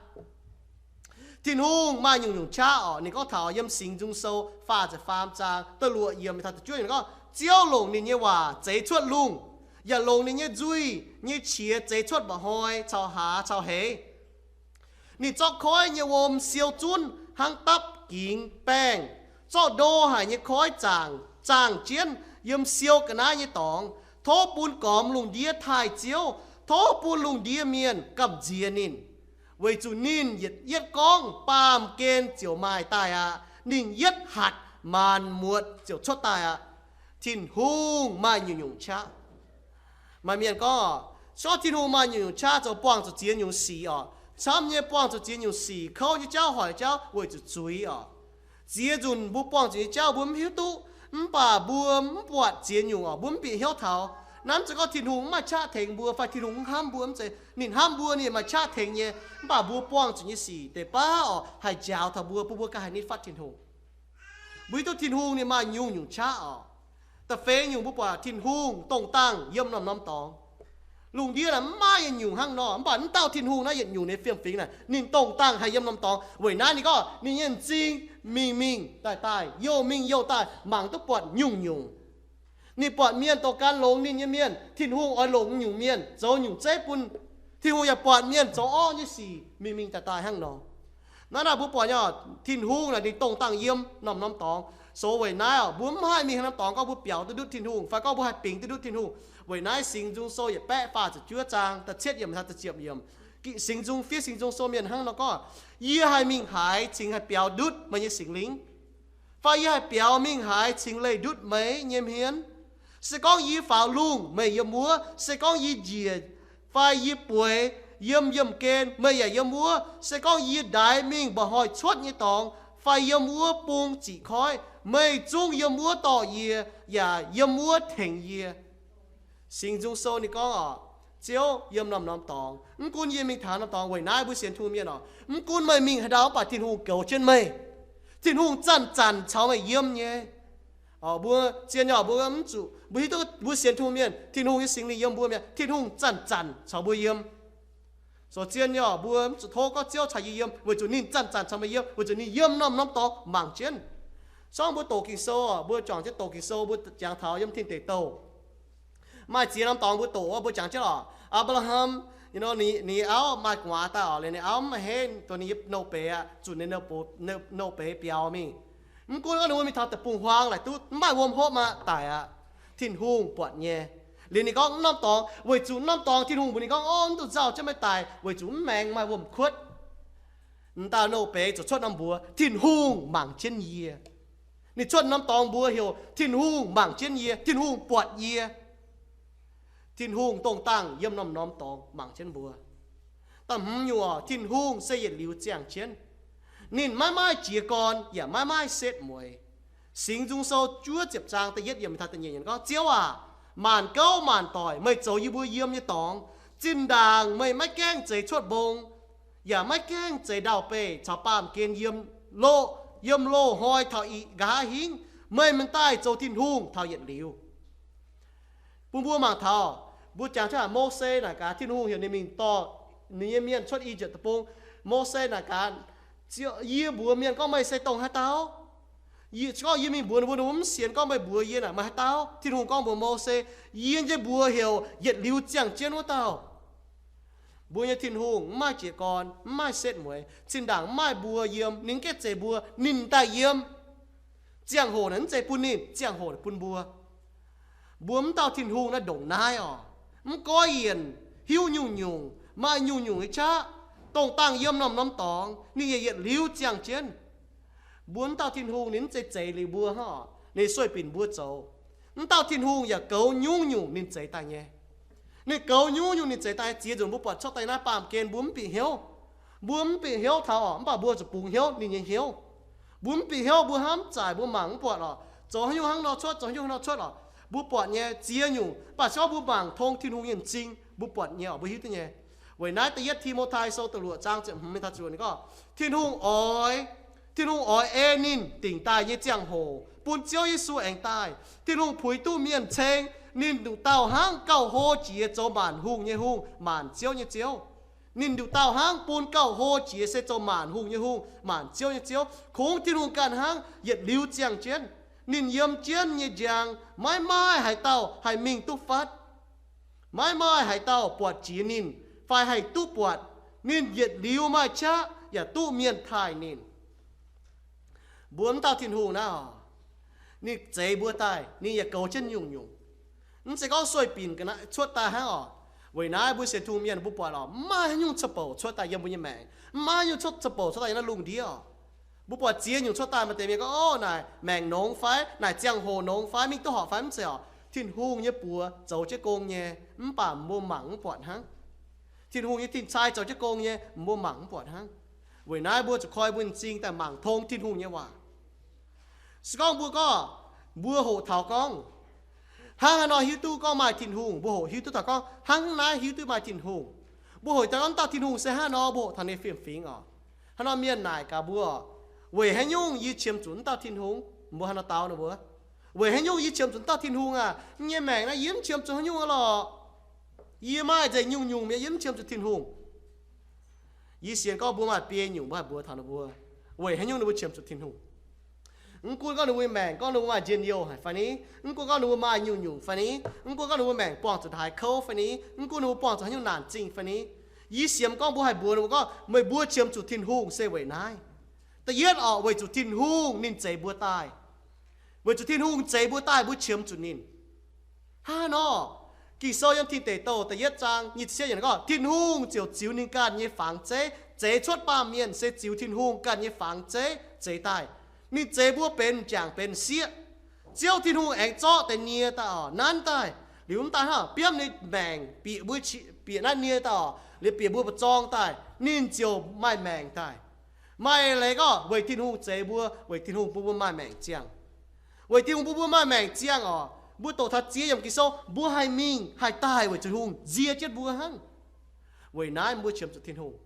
Tin-Hungh maaih nyungc-nyungc qaqv oc. Ninh gorngv taux yiem Singx Nzung Sou faah ziepc faam zaang da'luoqc yiemc taux da'juov yiemc gorngv, Ziouv longc ninh nyei waac zeix cuotv lungh, yaac longc ninh nyei nzuih nyei qiex zeix cuotv mba'hnoi caux hlaax caux heix. Ninh zorqv koiv nyei wuom siou zunv hnangv dapv gingx baengh, zorqv ndo haic nyei koiv zaangc, zaangc jienv yiem siou ga'naaiv nyei dorngx. Tov bun gormx lungh ndiev taaih Ziouv, tov bun lungh ndiev mienh gamh nziex ninh. Weic zuqc ninh yietc, yietv gorngv baamh gen ziouc maaih daaih aqv. Ninh yietv hatc maanc muotc ziouc cuotv daaih aqv. Tin-Hungh maaih nyungc-nyungc qaqv. Maaih mienh gorngv oc, se gorngv Tin-Hungh maaih nyungc-nyungc qaqv zoux buangh zuqc ziex nyungc sic oc. Camv nyei buangh zuqc ziex nyungc sic, kouv nyei jauv, hoic jauv, weic zuqc zuiz oc. Ziex nzunc mbuo buangh zuqc nyei jauv mbuo mv hiuv duqv, mv baac mbuo mv buatc ziex nyungc oc, mbuo mv bieqc hnyouv taux. Naaiv mv zeiz gorngv Tin-Hungh mv maaih qaqv tengx mbuo fai Tin-Hungh mv hnamv mbuo, mv zeiz. Ninh hnamv mbuo, ninh maaih qaqv tengx nyei. Mv baac mbuo buangh zuqc nyei sic deix baav oc, haih njaaux taux mbuo, bun mbuo ganh haih nitv fatv Tin-Hungh. Mbuo hiuv duqv Tin-Hungh ninh maaih nyungc-nyungc qaqv oc. Da'feix nyungc mbuo buatc Tin-Hungh dongh dangh yiem norm-norm dorngx. Lungh ndiev naaic mv maaih yietc nyungc hnangv nor, mv baac mv dauh Tin-Hungh naaiv yietc nyungc nyei fiem-fingx naaic, ninh dongh dangh haih yiem norm dorngx. Weic naaiv ninh gorngv ninh nyei m'zing mingh mingh daaih daaih, youh mingh youh daaih, mangc duqv buatc nyungc-nyungc. Ninh buatc mienh dongh gan longx ninh nyei mienh, Tin-Hungh oix longc nyungc mienh zoux nyungc zeiv bun. Tin-Hungh yaac buatc mienh zoux orqv nyei sic mingh mingh daaih daaih hnangv nor. Naaiv naaic mbuo buatc nyei oc, Tin-Hungh naaic ninh dongh dangh yiem norm-norm dorngx. So weic naaiv oc, mbuo mv haih mingh haaix norm dorngx gorngv mbuo biaux duqv ndutv Tin-Hungh fai gorngv mbuo haih bingx duqv ndutv Tin-Hungh. Weic naaiv Singx Nzung Sou yietc baeqv faah ziepc juov zaang da'cietv yiemc taux da'ziepc yiemc, Singx Nzung fiev Singx Nzung Sou mienh hnangv nor gorngv, yie haih mingh haaix cingx haih biaux ndutv meih nyei Singx Lingh? Fai yie haih biaux mingh haaix cingx leih ndutv meih nyei hmien? Se gorngv yie faaux lungh, meih yiem wuov. Se gorngv yie njiec fai yie bueix yiem yiemh gen, meih yaac yiem wuov. Se gorngv yie ndaix mingh mba'hnoi cuotv nyei dorngx fai yiem wuov bung ziqc koiv, meih zungv yiem wuov dorh yie yaac yiem wuov tengx yie. Singx Nzung Sou ninh gorngv oc, Ziouv yiem norm-norm dorngx. Mv gunv yie mingh taux norm dorngx, weic naaiv mbuo sienx Tin-Hungh mienh oc, mv gunv meih mingh haaix ndau, mv baac Tin-Hungh goux jienv meih. Tin-Hungh zanc-zanc caux meih yiem nyei. Mbuo zien nyei oc, mbuo mv zuqc, mbuo hiuv duqv mbuo sienx Tin-Hungh mienh, Tin-Hungh nyei Singx Lingh yiem mbuo mi'aqv. Tin-Hungh zanc-zanc caux mbuo yiem. So zien nyei oc, mbuo mv zuqc tov gorngv Ziouv caux yie yiem, weic zuqc ninh zanc-zanc caux meih yiem, weic zuqc ninh yiem norm-norm dorngx mangc jienv. Sorng mbuo doqc Ging-Sou oc, mbuo juangc jienv doqc Ging-Sou, mbuo jangx taux yiem Tin Deic Douh. Maaih ziex norm dorngx mbuo doqc, mbuo jangx jienv oc. Apc^laa^ham, ninh, ninh auv maaih gu'nguaaz daaih oc, liuz ninh auv mv maaih heiv, dongh ninh nyei nouh beiz aqv, zunc ninh nouh beiz biaux mingh. Mv gunv gorngv ninh mbuo mingh taux deic-bung-huaang laaic duqv mv maaih wuom hopv aqv, daic aqv, Tin-Hungh buatc nyei. Liuz ninh gorngv, mv norm dorngx, weic zuqc mv norm dorngx Tin-Hungh mbuox ninh gorngv, Orv, mv dungx nzauh jienv meih daic, weic zuqc mv maengx maaih wuom-kuotv. M'dauh nouh beiz ziouc cuotv norm mbuox, Tin-Hungh mangc jienv yie. Ninh cuotv norm dorngx mbuox heuc, Tin-Hungh mangc jienv yie, Tin-Hungh buatc yie. Tin-Hungh dongh dangh yiem norm-norm dorngx mangc jienv mbuo. Da'hmz nyungc oc, Tin-Hungh se yietc liuz ziangh jienv. Ninh maiv maaih jiez gorn yaac maiv maaih setv mueiz. Singx Nzung Sou juov ziepc zaang da'yietv yiemc taux da'nyeic yiemc gorngv, Ziouv aac, maanc gouv maanc doic meih zoux yie mbuo yiem nyei dorngx. Zinh ndaangc meih maiv gaengh zeix cuotv mbong, yaac maiv gaengh zeix ndau-beih caux baamh gen yiem loz, yiem loz-hnoi taux ih nqa'haav hingv. Meih m'daaih zoux Tin-Hungh taux yietc liuz. Bun mbuo mangc taux, mbuo jangx cuotv Mose naaic gaax, Tin-Hungh heuc ninh mingh dorh ninh nyei mienh cuotv I^yipv Deic-Bung. Mose naaic gaax, Ziouv, yie mbuox mienh gorngv meih se dongh haaix dauh? Yie, se gorngv yie mingh mbuox ninh mbuo, ninh mbuo mv sienx, gorngv meih mbuox yie naaic, meih haaix dauh? Tin-Hungh gorngv mbuox Mose, Yie nyei mbuox heuc Yietc Liuz Ziangh Jienv Wuov Dauh. Mbuo nyei Tin-Hungh mv maaih jiez gorn, mv maaih setv mueiz, zinh ndaangc mv maaih mbuo yiem, ninh mv gaengh zeix mbuo, ninh daaih yiem. Ziangh hoc naaic mv zeiz bun ninh, ziangh hoc naaic bun mbuo. Mbuo mv dauh Tin-Hungh naaiv ndongc naaiv oc, mv goiv yienc, hiuv nyungc-nyungc, maaih nyungc-nyungc nyei qaqv, dongh dangh yiem norm-norm dorngx, ninh yaac yietc liuz ziangh jienv. Mbuo mv dauh Tin-Hungh ninh mv zeiz zeix liuz mbuo hnangv oc, ninh sueih binc mbuo zoux. Mv dauh Tin-Hungh yaac goux nyungc-nyungc ninh zeix daaih nyei. Ninh goux nyungc-nyungc ninh zeix daaih nyei. Ziex nzunc mbuo buatc cuotv daaih naaiv baamh gen mbuo mv bieqc hnyouv. Mbuo mv bieqc hnyouv taux oc, mv baac mbuo zuqc bungx hnyouv ninh nyei hnyouv. Mbuo mv bieqc hnyouv, mbuo hnamv zaaic, mbuo mangc mv buatc oc. Zoux haaix nyungc hnangv nor cuotv, zoux haaix nyungc hnangv nor cuotv oc. Mbuo buatc nyei ziex nyungc, mv baac se gorngv mbuo mangc tong Tin-Hungh nyei m'zing, mbuo buatc nyei oc, mbuo hiuv duqv nyei. Weic naaiv da'yietv Ti^mo^tai Sou da'luoqc zaang ziepc hmz mingh taux ziepc luoqc ninh gorngv, Tin-Hungh oix, Tin-Hungh oix ei ninh dingc daaih nyei ziangh hoc bun Ziouv Yesu aengx daaih. Tin-Hungh puix duqv mienh ceng ninh nduqc dauh hnangv gauh hlo jiex zoux maanc hungh nyei Hungh, maanc ziouv nyei Ziouv. Ninh nduqc dauh hnangv bun gauh hlo jiex se zoux maanc hungh nyei Hungh, maanc ziouv nyei Ziouv. Kungx Tin-Hungh ganh hnangv yietc liuz ziangh jienv. Ninh yiem jienv nyei njang maiv maaih haaix dauh haih mingh duqv fatv. Maiv maaih haaix dauh buatc jiex ninh fai haih duqv buatc. Ninh yietc liuz maaih qaqv yaac duqv mienh taaih ninh. Mbuo mv dauh Tin-Hungh naaiv oc, ninh zeix mbuo daaih, ninh yaac goux jienv nyungc-nyungc. Mv zeiz gorngv sueih binc ga'naaiv cuotv daaih hnangv oc. Weic naaiv mbuo sienx Tin-Hungh mienh mbuo buatc oc, mv maaih haaix nyungc ca'bouc cuotv daaih yiem mbuo nyei maengc. Mv maaih haaix nyungc cuotv, ca'bouc cuotv daaih yiem naaiv lungh ndiev oc. Mbuo buatc ziex nyungc cuotv daaih maaih deix mienh gorngv, Ov, naaic maengc nongx fai naaic ziangh hoc nongx fai mingh duqv horpc fai mv zeiz oc. Tin-Hungh nyei buoz zoux jienv gong nyei, mv baac mbuo mangc mv buatc hnangv. Tin-Hungh nyei tin-cai zoux jienv gong nyei, mbuo mangc mv buatc hnangv. Weic naaiv mbuo zuqc koi mbuo nyei m'zing daaih mangc tong Tin-Hungh nyei waac. Se gorngv mbuo gorngv, mbuo hoqc taux gorngv, hnangv haaix nor hiuv duqv gorngv maaih Tin-Hungh, mbuo hoqc hiuv duqv taux gorngv hnangv naaiv hiuv duqv maaih Tin-Hungh. Mbuo hoqc taux gorngv dauh Tin-Hungh se hnangv haaix nor, mbuo hoqc taux ninh fiem-fingx oc. Hnangv nor mienh naaic gaax mbuo, Weic haaix nyungc yie qiemx zuqc wuov dauh Tin-Hungh? Mbuo hnangv haaix nor dau ninh mbuo, Weic haaix nyungc yie qiemx zuqc wuov dauh Tin-Hungh aah? Yie nyei maengc naaiv yie mv qiemx zuqc haaix nyungc lorqc. Yie maaih nzengc nyungc-nyungc mi'aqv, yie mv qiemx zuqc Tin-Hungh. Yie sienx gorngv mbuo maaih biei nyungc mbuo haih mbuox taux ninh mbuo, weic haaix nyungc ninh mbuo qiemx zuqc Tin-Hungh. Mv gunv gorngv ninh mbuo maengc, gorngv ninh mbuo maaih njien-youh haic fai ni, mv gunv gorngv ninh mbuo maaih nyungc-nyungc fai ni, mv gunv gorngv ninh mbuo maengc buangh zuqc haaix kouv fai ni, mv gunv ninh mbuo buangh zuqc haaix nyungc naanc zingh fai ni, yie sienx gorngv mbuo haih mbuox ninh mbuo gorngv, Meih mbuo qiemx zuqc Tin-Hungh se weic naaiv. Da'yietv oc, weic zuqc Tin-Hungh ninh zeix mbuo daaih. Weic zuqc Tin-Hungh zeix mbuo daaih, mbuo qiemx zuqc ninh. Hnangv haaix nor? Ging-Sou yiem Tin Deic Douh da'yietv zaang nyic ziepc cietv yiemc gorngv, Tin-Hungh ziouc ziux ninh ganh nyei fangx zeiv, zeix cuotv baamh mienh se ziux Tin-Hungh ganh nyei fangx zeiv zeix daaih. Ninh zeix mbuo benx m'jangc benx m'sieqv. Ziouv Tin-Hungh aengx zorqv deix nie daaih oc, nanv daaih. Liuz mv daaih hnangv, biomv ninh maengc bieqc mbuo, bieqc naaiv nie daaih oc, liuz bieqc mbuo mba'zorng daaih, ninh ziouc maaih maengc daaih. Maaih leiz gorngv weic Tin-Hungh zeix mbuo, weic Tin-Hungh bun mbuo maaih maengc ziangh. Weic Tin-Hungh bun mbuo maaih maengc ziangh oc, mbuo doqc taux ziex yiemc Ging-Sou, mbuo haih mingh haih daaih weic Tin-Hungh nzie jienv mbuo hnangv. Weic naaiv mbuo qiemx zuqc Tin-Hungh.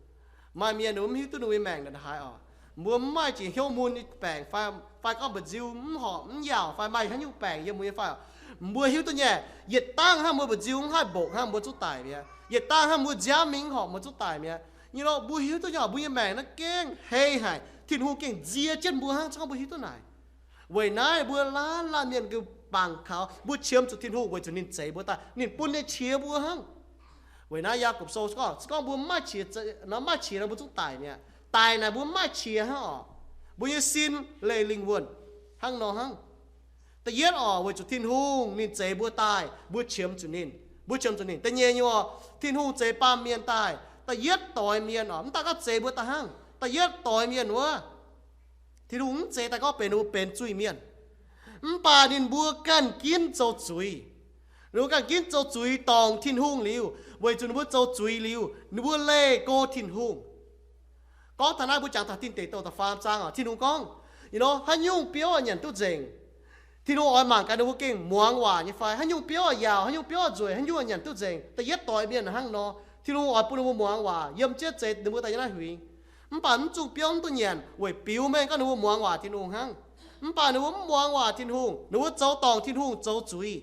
Maaih mienh ninh mbuo mv hiuv duqv ninh mbuo nyei maengc naaic haaix oc. Mbuo mv maaih jiex hnyouv mun baengc fai, fai gorngv mba'nziu mv horpc mv yaauc fai maaih haaix nyungc baengc yiem mbuo nyei fai oc. Mbuo hiuv duqv nyei, yietc dangh hnangv mbuo mba'nziu mv haih mbongc hnangv mbuo zungv daic mi'aqv. Yietc dangh hnangv mbuo nziaamv mingh mv horpc mbuo zungv daic mi'aqv. Nyei lorqc, mbuo hiuv duqv nyei oc, mbuo nyei maengc naaiv gengh hei haic, Tin-Hungh gengh nzie jienv mbuo hnangv, se gorngv mbuo hiuv duqv naaic. Weic naaiv mbuo laanh laanh mienh gengh bangc kaux mbuo qiemx zuqc Tin-Hungh weic zuqc ninh zeix mbuo daaih, ninh bun nyei qiex mbuo hnangv. Weic naaiv Yaagorpc Sou gorngv, se gorngv mbuo mv maaih qiex, nor mv maaih qiex nor mbuo zungv daic mi'aqv. Daic naaic mbuo mv maaih qiex hnangv oc. Mbuo nyei sin leih lingh wuonh. Hnangv nor hnangv. Da'yietv oc, weic zuqc Tin-Hungh ninh zeix mbuo daaih, mbuo qiemx zuqc ninh, mbuo qiemx zuqc ninh. Da'nyeic nyungc oc, Tin-Hungh zeix baamh mienh daaih, da'yietv doix mienh oc, mv daaih gorngv zeix mbuo daaih hnangv, da'yietv doix mienh wuov, Tin-Hungh mv zeix daaih gorngv benx ninh mbuo benx zuiz-mienh. Mv baac ninh mbuo ganh ginv zoux zuiz. Ninh mbuo ganh ginv zoux zuiz dorngc Tin-Hungh liuz, weic zuqc ninh mbuo zoux zuiz liuz, ninh mbuo leih go Tin-Hungh. Gorngv taux naaiv mbuo jangx taux Tin Deic Douh da'faam zaang oc, Tin-Hungh gorngv, you know, haaix nyungc biouv oix nyanc duqv nzengc. Tin-Hungh oix mangc gaax ninh mbuo gengh muangx waac nyei fai. Haaix nyungc biouv oix yaauc, haaix nyungc biouv oix nzueic, haaix nyungc oix nyanc duqv nzengc. Da'yietv doix mienh hnangv nor, Tin-Hungh oix bun ninh mbuo muangx waac, yiem jienv zeix ninh mbuo daaih yiem naaiv huingx. Mv baac mv zungh biouv mv duqv nyanc weic biux mengh gorngv ninh mbuo muangx waac Tin-Hungh hnangv. Mv baac ninh mbuo mv muangx waac Tin-Hungh, ninh mbuo zoux dorngc Tin-Hungh zoux zuiz.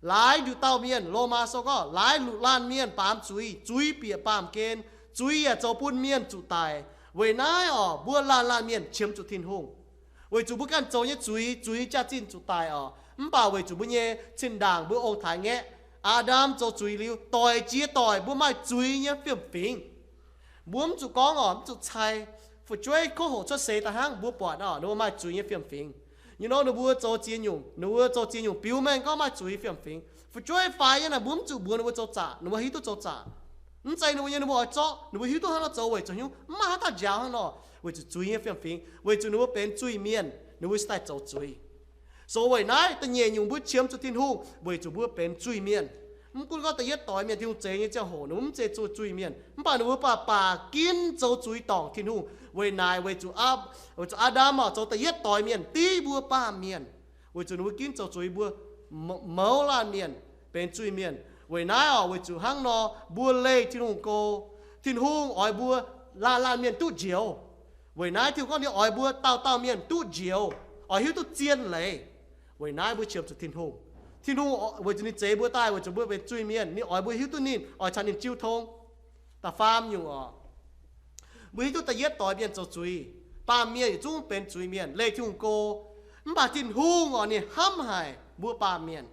Laaix nduqc dauh mienh, Lomaa Sou gorngv, laaix luqc laanh mienh baamz zuiz, zuiz bieqc baamh gen, zuiz yaac zoux bun mienh zuqc daic. Weic naaiv oc, mbuo laanh laanh mienh qiemx zuqc Tin-Hungh. Weic zuqc mbuo ganh zoux nyei zuiz, zuiz jaax-zinh zuqc daic oc. Mv baac weic zuqc mbuo nyei zinh ndaangc mbuo ong-taaix ngaeqv, Aa^ndam zoux zuiz liuz, doic jiex doic mbuo maaih zuiz nyei fiem-fingx. Mbuo mv zuqc gorngv oc, mv zuqc cai. Fu'jueiv kouv hoqc cuotv seix daaih hnangv, mbuo buatc oc, ninh mbuo maaih zuiz nyei fiem-fingx. Nyei nor ninh mbuo zoux ziex nyungc, ninh mbuo zoux ziex nyungc biux mengh gorngv maaih zuiz fiem-fingx. Fu'jueiv faix nyei naaic, mbuo mv zuqc mbuox ninh mbuo zoux zaqc, ninh mbuo hiuv duqv zoux zaqc. Mv zeiz ninh mbuo nyei, ninh mbuo oix zorqv, ninh mbuo hiuv duqv hnangv nor zoux weic zuqc haaix nyungc, mv maaih haaix dauh njaaux hnangv nor, weic zuqc zuiz nyei fiem-fingx, weic zuqc ninh mbuo benx zuiz-mienh, ninh mbuo cingx daaih zoux zuiz. Zoux weic naaiv da'nyeic nyungc mbuo qiemx zuqc Tin-Hungh weic zuqc mbuo benx zuiz-mienh. Mv gunv gorngv da'yietv doix mienh Tin-Hungh zeix nyei ziangh hoc ninh mbuo mv zeiz zuiz-mienh, mv baac ninh mbuo baac baac ginv zoux zuiz dorngc Tin-Hungh. Weic naaic weic zuqc, weic zuqc Aa^ndam oc zoux da'yietv doix mienh div mbuo baamh mienh, weic zuqc ninh mbuo ginv zoux zuiz mbuo mouz laanh mienh benx zuiz-mienh. Weic naaiv oc, weic zuqc hnangv nor mbuo leih Tin-Hungh go. Tin-Hungh oix mbuo laanh laanh mienh duqv njoux. Weic naaiv Tin-Hungh gorngv ninh oix mbuo dauh dauh mienh duqv njoux, oix hiuv duqv zien leiz. Weic naaiv mbuo qiemx zuqc Tin-Hungh. Tin-Hungh weic zuqc ninh zeix mbuo daaih weic zuqc mbuo benx zuiz-mienh, ninh oix mbuo hiuv duqv ninh, oix caux ninh jiu tong. Da'faam nyungc oc, mbuo hiuv duqv da'yietv doix mienh zoux zuiz, baamh mienh yietc zungv benx zuiz-mienh, leih Tin-Hungh go. Mv baac Tin-Hungh oc, ninh hnamv haic mbuo baamh mienh.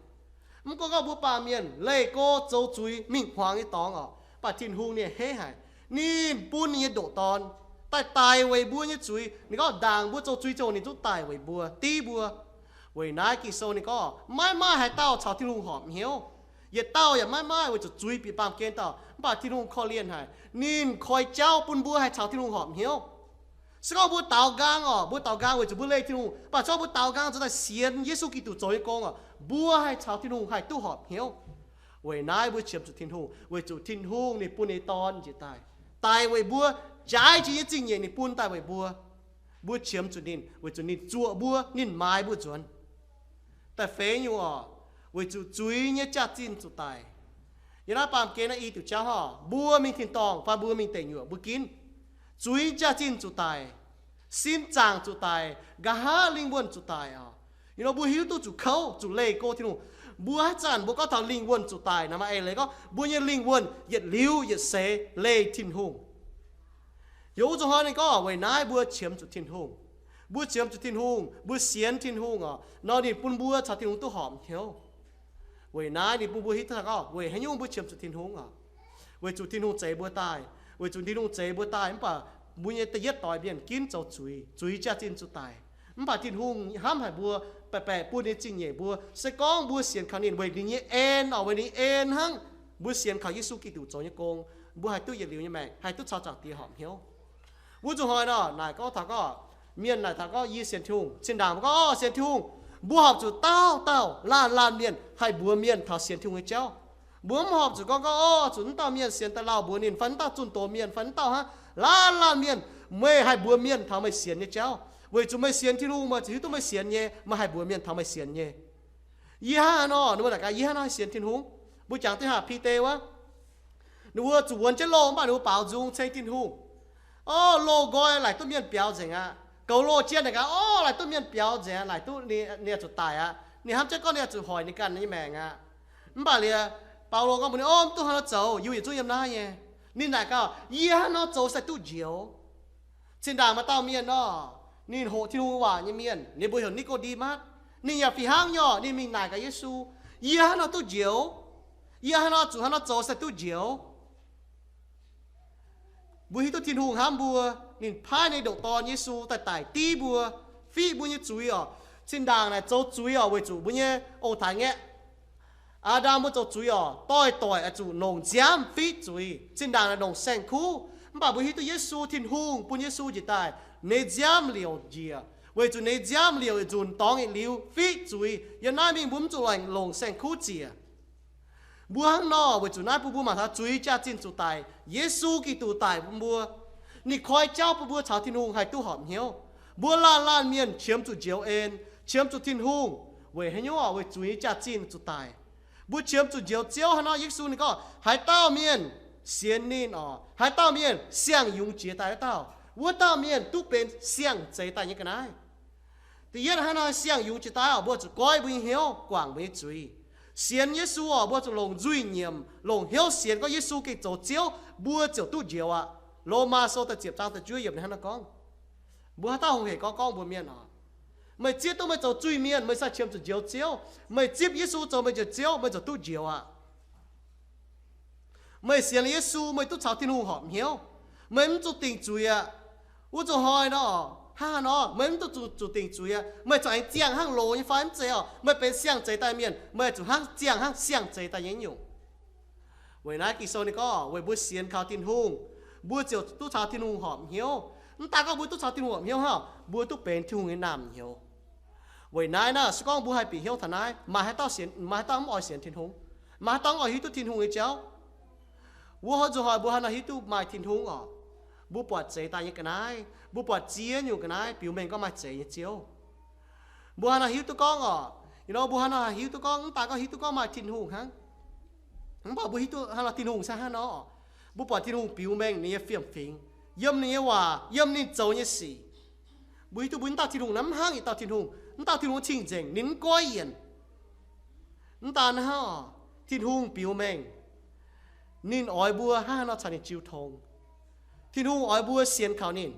Mv gunv gorngv mbuo baamh mienh leih go zoux zuiz mingh hmuangx nyei dorngx oc, mv baac Tin-Hungh ninh a'hneiv haic. Ninh bun ninh nyei ndoqc Dorn daaih daic weic mbuo nyei zuiz. Ninh gorngv ndaangc mbuo zoux zuiz ziangh hoc ninh zungv daic weic mbuo, div mbuo. Weic naaiv Ging-Sou ninh gorngv maiv maaih haaix dauh caux Tin-Hungh horpc hnyouv. Yietc dauh yaac maiv maaih, weic zuqc zuiz bieqc baamh gen dauh. Mv baac Tin-Hungh korv-lienh haic, ninh koi jauv bun mbuo haih caux Tin-Hungh horpc hnyouv. Se gorngv mbuo daaux nqaang oc, mbuo daaux nqaang weic zuqc mbuo leih Tin-Hungh, mv baac se gorngv mbuo daaux nqaang zuqc daaih sienx Yesu Giduc zoux nyei gong oc, mbuo haih caux Tin-Hungh haih duqv horpc hnyouv. Weic naaiv mbuo qiemx zuqc Tin-Hungh, weic zuqc Tin-Hungh ninh bun ninh nyei Dorn njiec daaih, daic weic mbuo, jaaix jiex nyei zingh nyeic ninh bun daaih weic mbuo. Mbuo qiemx zuqc ninh weic zuqc ninh zuoqc mbuo, ninh maaiz mbuo nzuonx. Da'feix nyungc oc, weic zuqc zuiz nyei jaax-zinh zuqc daic. Yiem naaiv baamh gen naaiv i diuc jauv oc, mbuo mingh tin-dorngh fai mbuo mingh deic nyuoqc mbuo ginv. Zuiz jaax-zinh zuqc daic, sin zaangc zuqc daic, nqa'haav lingh wuonh zuqc daic oc. Yie nor mbuo hiuv duqv zuqc kouv, zuqc leih go Tin-Hungh. Mbuo haaix zanc mbuo gorngv taux lingh wuonh zuqc daic nor, maaih eix leiz gorngv mbuo nyei lingh wuonh yietc liuz yietc seix leih Tin-Hungh. Yiem wuov zuqc hnoi ninh gorngv weic naaiv mbuo qiemx zuqc Tin-Hungh. Mbuo qiemx zuqc Tin-Hungh, mbuo sienx Tin-Hungh oc, nor ninh bun mbuo caux Tin-Hungh duqv horpc hnyouv. Weic naaiv ninh bun mbuo hiuv duqv gorngv weic haaix nyungc mbuo qiemx zuqc Tin-Hungh oc. Weic zuqc Tin-Hungh zeix mbuo daaih, weic zuqc Tin-Hungh zeix mbuo daaih mv baac mbuo nyei da'yietv doix mienh ginv zoux zuiz, zuiz jaax-zinh zuqc daic. Mv baac Tin-Hungh hnamv haic mbuo, baeqc baeqc bun ninh zingh nyeic mbuo. Se gorngv mbuo sienx kaux ninh weic ninh nyei en oc, weic ninh en hnangv, mbuo sienx kaux Yesu Giduc zoux nyei gong, mbuo haih duqv yietc liuz nyei maengc, haih duqv caux Zaangc Diex horpc hnyouv. Wuov zuqc hnoi nor naaic gorngv taux gorngv, mienh naaic taux gorngv yie sienx Tin-Hungh, zinh ndaangc mbuo gorngv, Orv, sienx Tin-Hungh. Mbuo horpc zuqc dauh dauh laanh laanh mienh haih mbuox mienh taux sienx Tin-Hungh nyei jauv. Mbuo mv horpc zuqc gorngv gorngv, Orv, zuqc mv dauh mienh sienx daaih lauh mbuox ninh, fai mv dauh zunh doz mienh, fai mv dauh hnangv, laanh laanh mienh, meih haih mbuox mienh taux meih sienx nyei jauv. Weic zuqc meih sienx Tin-Hungh, meih zuqc hiuv duqv meih sienx nyei, meih haih mbuox mienh taux meih sienx nyei. Yie hnangv haaix nor, ninh mbuo naaic gaax, yie hnangv haaix nor sienx Tin-Hungh? Mbuo jangx duqv haaix, Bide wuov, ninh mbuo zuqc wuonx jienv loh mv baac ninh mbuo baaux nzung ceng Tin-Hungh. Orv, loh nqoi laaic duqv mienh biaux nzengc aqv. Goux loh jien naaic gaax, orv, laaic duqv mienh biaux nzengc aqv, laaic duqv ninh, ninh zuqc daic aqv. Ninh hnamv jienv gorngv ninh zuqc hoic ninh ganh nyei maengc aqv. Mv baac liuz, Baulo gorngv mbuox ninh, Orv, mv duqv hnangv nor zoux, yie yietc zungv yiem naaiv nyei. Ninh naaic gaax, yie hnangv haaix nor zoux se duqv njoux? Zinh ndaangc maaih dauh mienh nor, ninh hoqc Tin-Hungh waac nyei mienh, ninh mbuo heuc Ni^ko^nde^matv. Ninh yaac fih hnangv nyei, ninh mingh naaic gaax Yesu, Yie hnangv haaix nor duqv njoux? Yie hnangv haaix nor zuqc hnangv haaix nor zoux se duqv njoux? Mbuo hiuv duqv Tin-Hungh hnamv mbuo, ninh paaiv ninh ndoqc Dorn Yesu daaih daic div mbuo, fiqv mbuo nyei zuiz oc. Zinh ndaangc naaic zoux zuiz oc, weic zuqc mbuo nyei ong-taaix ngaeqv, Aa^ndam, mbuo zoux zuiz oc, doix-doic oix zuqc longc nziaamv fiqv zuiz. Zinh ndaangc naaic longc saeng-kuv, mv baac mbuo hiuv duqv Yesu, Tin-Hungh bun Yesu njiec daaih, ninh nziaamv liouc njiec, weic zuqc ninh nziaamv liouc yietc nzunc dorngx yietc liuz fiqv zuiz. Yiem naaiv mingh mbuo mv zuqc longc, longc saeng-kuv ziec. Mbuo hnangv nor weic zuqc naaiv bun mbuo mangc taux zuiz jaax-zinh zuqc daic, Yesu Giduc daic bun mbuo. Ninh koi jauv bun mbuo caux Tin-Hungh haih duqv horpc hnyouv. Mbuo laanh laanh mienh qiemx zuqc njoux en, qiemx zuqc Tin-Hungh. Weic haaix nyungc oc? Weic zuiz nyei jaax-zinh zuqc daic. Mbuo qiemx zuqc njoux Ziouv hnangv nor, Yesu ninh gorngv, haaix dauh mienh sienx ninh oc, haaix dauh mienh siang-yungz jiex daaih wuov dauh, wuov dauh mienh duqv benx siang-zeix daaih nyei ga'naaiv. Da'yietv hnangv nor, siang-yungz jiex daaih oc, mbuo zuqc goiv mbuo nyei hnyouv, guangc mbuo nyei zuiz. Sienx Yesu oc, mbuo zuqc longc nzuih nyiemc, longc hnyouv sienx gorngv Yesu gengh zoux Ziouv, mbuo ziouc duqv njoux aqv. Lomaa Sou da'ziepc zaang da'juov yiemc hnangv naaiv gorngv. Mbuo haaix dauh hungh hec gorngv, gorngv mbuo mienh oc, meih zieqv duqv meih zoux zuiz-mienh, meih sai qiemx zuqc njoux Ziouv. Meih zipv Yesu zoux meih njoux Ziouv, meih ziouc duqv njoux aqv. Meih sienx liuz Yesu, meih duqv caux Tin-Hungh horpc hnyouv. Meih mv zuqc dingc zuiz aqv. Wuov zuqc hnoi nor, hnangv haaix nor, meih mv duqv zuqc, zuqc dingc zuiz aqv. Meih zuqc aengx ziangh hnangv loz nyei fai mv zeiz oc? Meih benx siang-zeix daaih mienh, meih zuqc hnangv, ziangh hnangv siang-zeix daaih nyei nyungc. Weic naaiv Ging-Sou ninh gorngv, weic mbuo sienx kaux Tin-Hungh, mbuo ziouc duqv caux Tin-Hungh horpc hnyouv. Mv daaih gorngv mbuo duqv caux Tin-Hungh horpc hnyouv hnangv, mbuo duqv benx Tin-Hungh nyei naamh nyouz. Weic naaiv naaiv se gorngv mbuo haih bieqc hnyouv taux naaiv, maaih haaix dauh sienx, maaih haaix dauh mv oix sienx Tin-Hungh? Maaih haaix dauh mv oix hiuv duqv Tin-Hungh nyei jauv? Wuov hnoi nzuqc hnoi mbuo haaix nor hiuv duqv maaih Tin-Hungh oc? Mbuo buatc zeix daaih nyei ga'naaiv, mbuo buatc ziex nyungc ga'naaiv biux mengh gorngv maaih zeix nyei Ziouv. Mbuo haaix nor hiuv duqv gorngv oc, you know, mbuo haaix nor hiuv duqv gorngv, mv daaih gorngv hiuv duqv gorngv maaih Tin-Hungh hnangv. Mv baac mbuo hiuv duqv hnangv nor Tin-Hungh se hnangv nor. Mbuo buatc Tin-Hungh biux mengh ninh nyei fiem-fingx, yiem ninh nyei waac, yiem ninh zoux nyei sic. Mbuo hiuv duqv mbuo mv dauh Tin-Hungh naaiv mv hnangv yietc dauh Tin-Hungh. Mv dauh Tin-Hungh cing-nzengc, ninh mv goiv yienc. Mv daan hnangv, Tin-Hungh biux mengh ninh oix mbuo hnangv haaix nor caux ninh jiu tong. Tin-Hungh oix mbuo sienx kaux ninh.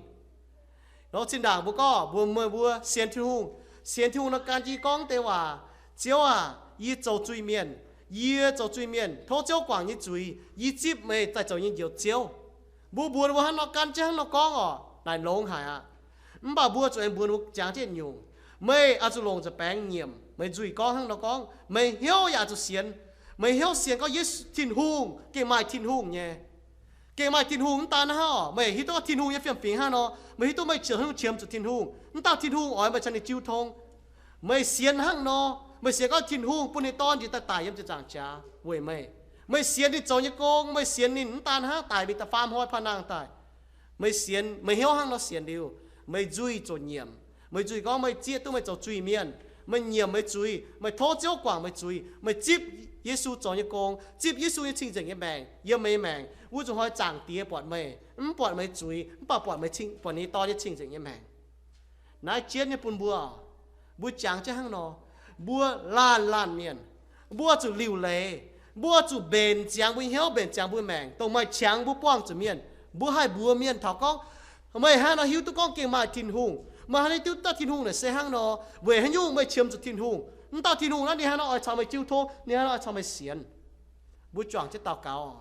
Nor zinh ndaangc mbuo gorngv mbuo, meih mbuo sienx Tin-Hungh, sienx Tin-Hungh nor gan jienv gorngv deix waac, Ziouv aac, yie zoux zuiz-mienh, yie zoux zuiz-mienh, tov Ziouv guangc nyei zuiz, yie zipv meih daaih zoux nyei Njoux Ziouv. Mbuo mbuox ninh mbuo hnangv nor, gan jienv hnangv nor gorngv oc, naaic longx haic aqv. Mv baac mbuo zuqc aengx mbuox ninh mbuo jangx jienv nyungc, meih oix zuqc longc nza'baengx nyiemc meih nzuih gorngv hnangv nor gorngv. Meih hnyouv yaac zuqc sienx. Meih hnyouv sienx gorngv Yesu, Tin-Hungh gengh maaih Tin-Hungh nyei. Gengh maaih Tin-Hungh mv daan hnangv oc, meih hiuv duqv Tin-Hungh nyei fiem-fingx hnangv nor, meih hiuv duqv meih qiemx qiemx zuqc Tin-Hungh, mv dauh Tin-Hungh oix meih caux ninh jiu tong. Meih sienx hnangv nor, meih sienx gorngv Tin-Hungh bun ninh Dorn njiec daaih daic yiem ziepc nzaangc jaax weic meih. Meih sienx ninh zoux nyei gong, meih sienx ninh mv daan hnangv daic mingh da'faam hnoi paan nangh daaih. Meih sienx, meih hnyouv hnangv nor sienx liuz, meih nzuih ziouc nyiemc. Meih nzuih gorngv meih zieqv duqv meih zoux zuiz-mienh, meih nyiemc meih zuiz, meih tov Ziouv guangc meih zuiz, meih zipv Yesu zoux nyei gong, zipv Yesu nyei cing-nzengc nyei maengc yiem meih nyei maengc, wuov zuqc hnoi Zaangc Diex buatc meih, mv buatc meih zuiz, mv baac buatc meih cing, buatc ninh Dorn nyei cing-nzengc nyei maengc. Naaiv jienv nyei bun mbuo, mbuo jangx jienv hnangv nor, mbuo laanh laanh mienh, mbuo zuqc liuc leiz, mbuo zuqc mbenc ziangx mbuo hnyouv, mbenc ziangx mbuo maengc, dongh maaih qangx mbuo buangh zuqc mienh. Mbuo haih mbuox mienh taux gorngv, meih hnangv nor hiuv duqv gorngv gengh maaih Tin-Hungh, meih hnangv nor hiuv duqv daaih Tin-Hungh naaic se hnangv nor, weic haaix nyungc meih qiemx zuqc Tin-Hungh? Mv dauh Tin-Hungh naaiv ninh hnangv nor oix caux meih jiu tong, ninh hnangv nor oix caux meih sienx. Mbuo juangc jienv daux gaux,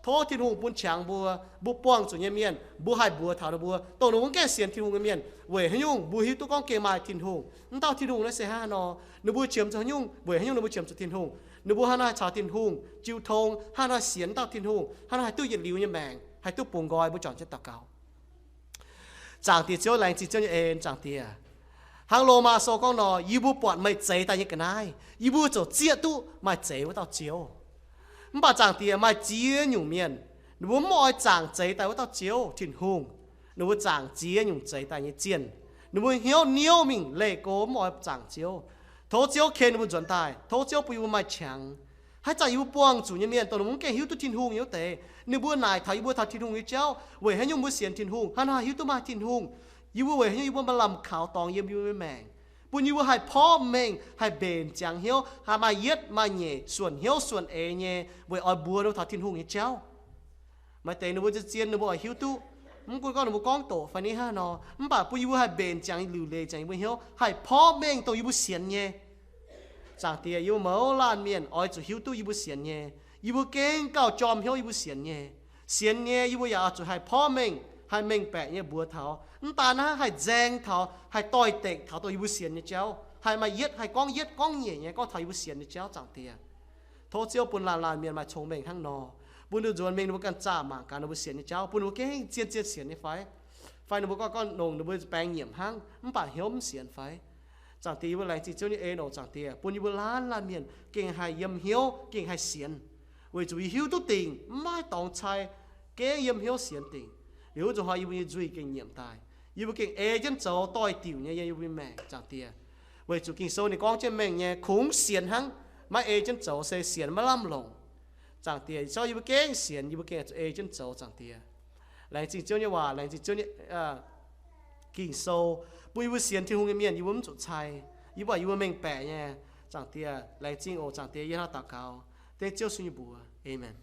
tov Tin-Hungh bun qangx mbuo, mbuo buangh zuqc nyei mienh, mbuo haih mbuox taux ninh mbuo, dongh ninh mbuo mv gaengh sienx Tin-Hungh nyei mienh, weic haaix nyungc mbuo hiuv duqv gorngv gengh maaih Tin-Hungh. Mv dauh Tin-Hungh naaiv se hnangv nor, ninh mbuo qiemx zuqc haaix nyungc, weic haaix nyungc ninh mbuo qiemx zuqc Tin-Hungh, ninh mbuo hnangv nor haih caux Tin-Hungh jiu tong, hnangv nor haih sienx dauh Tin-Hungh, hnangv nor haih duqv yietc liuz nyei maengc, haih duqv bungx nqoi. Mbuo juangc jienv daux gaux. Zaangc Diex Ziouv, laengz zingh Ziouv nyei en, Zaangc Diex. Hnangv Lomaa Sou gorngv nor, yie mbuo buatc meih zeix daaih nyei ga'naaiv, yie mbuo ziouc zieqv duqv maaih zeix wuov dauh Ziouv. Mv baac Zaangc Diex, maaih ziex nyungc mienh, ninh mbuo mv oix zaangc zeix daaih wuov dauh Ziouv Tin-Hungh. Ninh mbuo zaangc ziex nyungc zeix daaih nyei zienh. Ninh mbuo hnyouv niouv mingh leih go mv oix zaangc Ziouv. Tov Ziouv ken ninh mbuo nzuonx daaih. Tov Ziouv bun yie mbuo maaih qangx. Haaix zanc yie mbuo buangh zuqc nyei mienh, dongh ninh mbuo mv gaengh hiuv duqv Tin-Hungh nyei wuov deix, ninh mbuo naaic taux yie mbuo taux Tin-Hungh nyei jauv, weic haaix nyungc mbuo sienx Tin-Hungh, hnangv nor haih hiuv duqv maaih Tin-Hungh. Yie mbuo weic haaix nyungc yie mbuo maaih lamh kaux dorngx yiem yie mbuo nyei maengc, bun yie mbuo haih porv mengh, haih mbenc ziangx hnyouv, haih maaih yietv maaih nyeic suonc hnyouv suonc eix nyei, weic oix mbuox ninh mbuo taux Tin-Hungh nyei jauv. Maaih deix ninh mbuo zien-zien ninh mbuo oix hiuv duqv, mv gunv gorngv ninh mbuo gorngv doqc fai ni hnangv nor, mv baac bun yie mbuo haih mbenc ziangx liuc leiz ziangx yie mbuo hnyouv, haih porv mengh dongh yie mbuo sienx nyei. Zaangc Diex, yie mbuo mouz laanh mienh oix zuqc hiuv duqv yie mbuo sienx nyei. Yie mbuo gengh gauh jorm hnyouv yie mbuo sienx nyei. Sienx nyei yie mbuo yaac oix zuqc haih porv mengh, haih mengh baeqc nyei mbuox taux, mv daan hnangv haih nzaeng taux, haih doix-dekc taux dongh yie mbuo sienx nyei jauv. haih maaih yietv, haih gorngv yietv gorngv nyeic nyei gorngv taux yie mbuo sienx nyei jauv, Zaangc Diex. Tov Ziouv bun laanh laanh mienh maaih cong-mengh hnangv nor, bun ninh mbuo nzuonx mingh ninh mbuo ganh zaah mangc gaax ninh mbuo sienx nyei jauv, bun ninh mbuo gengh zien-zien sienx nyei fai? Fai ninh mbuo gorngv, gorngv nongc ninh mbuo baengx nyiemc hnangv mv baac hnyouv mv sienx fai? Zaangc Diex, yie mbuo laengz zingh Ziouv nyei en oc, Zaangc Diex, bun yie mbuo laanh laanh mienh gengh haih yiem hnyouv, gengh haih sienx, weic zuqc yie hiuv duqv dingc mv maaih dorngx cai, gengh yiem hnyouv sienx dingc. Liuz wuov zuqc hnoi yie mbuo nyei nzuih gengh nyiemc daaih, yie mbuo gengh ei jienv zoux doix-diuc nyei yiem yie mbuo nyei maengc, Zaangc Diex. Weic zuqc Ging-Sou ninh gorngv jienv mengh nyei, kungx sienx hnangv, maiv ei jienv zoux se sienx maiv lamh longc. Zaangc Diex, zorqv yie mbuo gengh sienx, yie mbuo gengh zuqc ei jienv zoux, Zaangc Diex. Laengz zingh Ziouv nyei waac, laengz zingh Ziouv nyei Ging-Sou, bun yie mbuo sienx Tin-Hungh nyei mienh yie mbuo mv zuqc cai. Yie mbuo, yie mbuo mengh baeqc nyei. Zaangc Diex, laengz zingh oc, Zaangc Diex, yie hnangv daux gaux dengv Ziouv Yesu nyei mbuox, aamen.